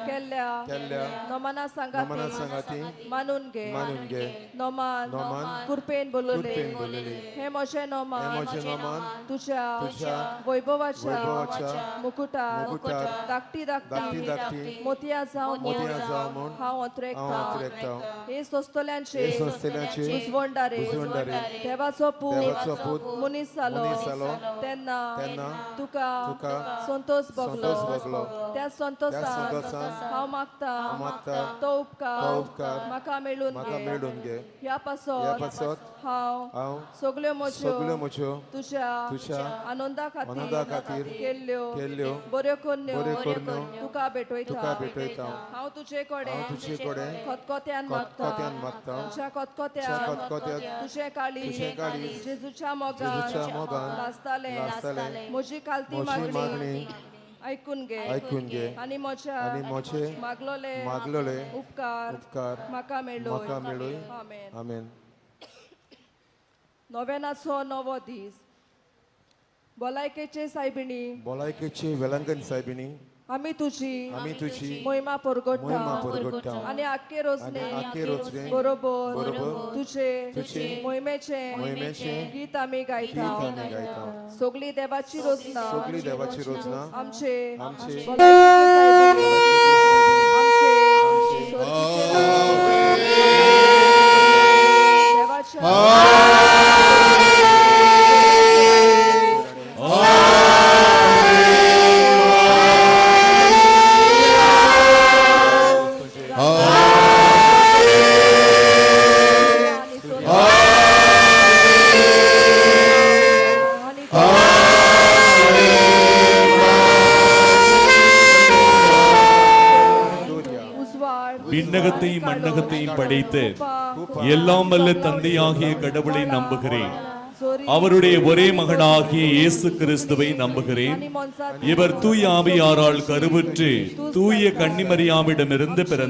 केल्ल्या केल्ल्या नोमाना सांगाती मानून घे, मानून घे. नोमान नोमान कृपेन बोलवले, बोलवले. हे म्हजें नोमान, हे म्हजें नोमान, तुझ्या तुझ्या वैभवाच्या वैभवाच्या मुकुटार मुकुटार धाकटी धाकटी धाकटी धाकटी मोतयां जावन मोतयां जावं म्हूण हांव अंतरेकतां. हांव अंतरेकतां. हे सोंसतल्यांचे हे सोंसतल्यांचे उजवंडारे उजवंडारे देवाचो पूत देवाचो पूत पूत मनीस जालो मनीस जालो तेन्ना तेन्ना तुका तुका संतोष भोगलो संतोष भोगलो. त्या संतोषान त्या संतोषान हांव मागता हांव मागता तो उपकार तो उपकार म्हाका मेळून म्हाका घे मेळून घे. ह्या पासत ह्या पासत हांव हांव सगल्यो म्हज्यो सगल्यो म्हज्यो तुज्या तुज्या आनंदा आनंदा खातीर खातीर केल्ल्यो केल्ल्यो बऱ्यो करण्यो बऱ्यो करण्यो तुका भेटयता तुका भेटयता. हांव तुजे कडेन हांव तुजे कडेन खतखत्यान मागता खतखत्यान मागता. तुज्या खतखत्यान तुज्या खतखत्यान तुजें काळीज तुजें काळीज जेजूच्या मोगान जेजूच्या मोगान लासतालें लासतालें. म्हजी कालती म्हजी मागणी मागणी आयकून घे आयकून घे. आनी म्हज्या आनी म्हजे मागलोले मागलोले उपकार उपकार म्हाका मेळूय म्हाका मेळूय. आमेन. आमेन. नोवेनाचो नवो दीस. भलायकेचे सायबिणी भलायकेची वेलंगन सायबिणी आमी तुजी आमी तुजी मोहिमा परगट्टा मोहिमा परगट्टा. आनी आख्खे रोजने आनी आख्खे रोजने बरोबर बरोबर तुजे तुजे मोहिमेचें मोहिमेचें गीत आमी गायता. गीत आमी गायता. सगळी देवाची रोजना सगळी देवाची रोजना आमचे आमचे भलायकेचे सायबिणी आमचे स्वर्गीचे देवाच्या விண்ணகத்தையும் மண்ணகத்தையும் படைத்த எல்லாம் வல்ல தந்தையாகிய கடவுளை நம்புகிறேன். அவருடைய ஒரே மகனாகிய இயேசு கிறிஸ்துவை நம்புகிறேன். இவர் தூய ஆவியாரால் கருவுற்று தூய கன்னிமரியாவிடமிருந்து பிறந்தார்.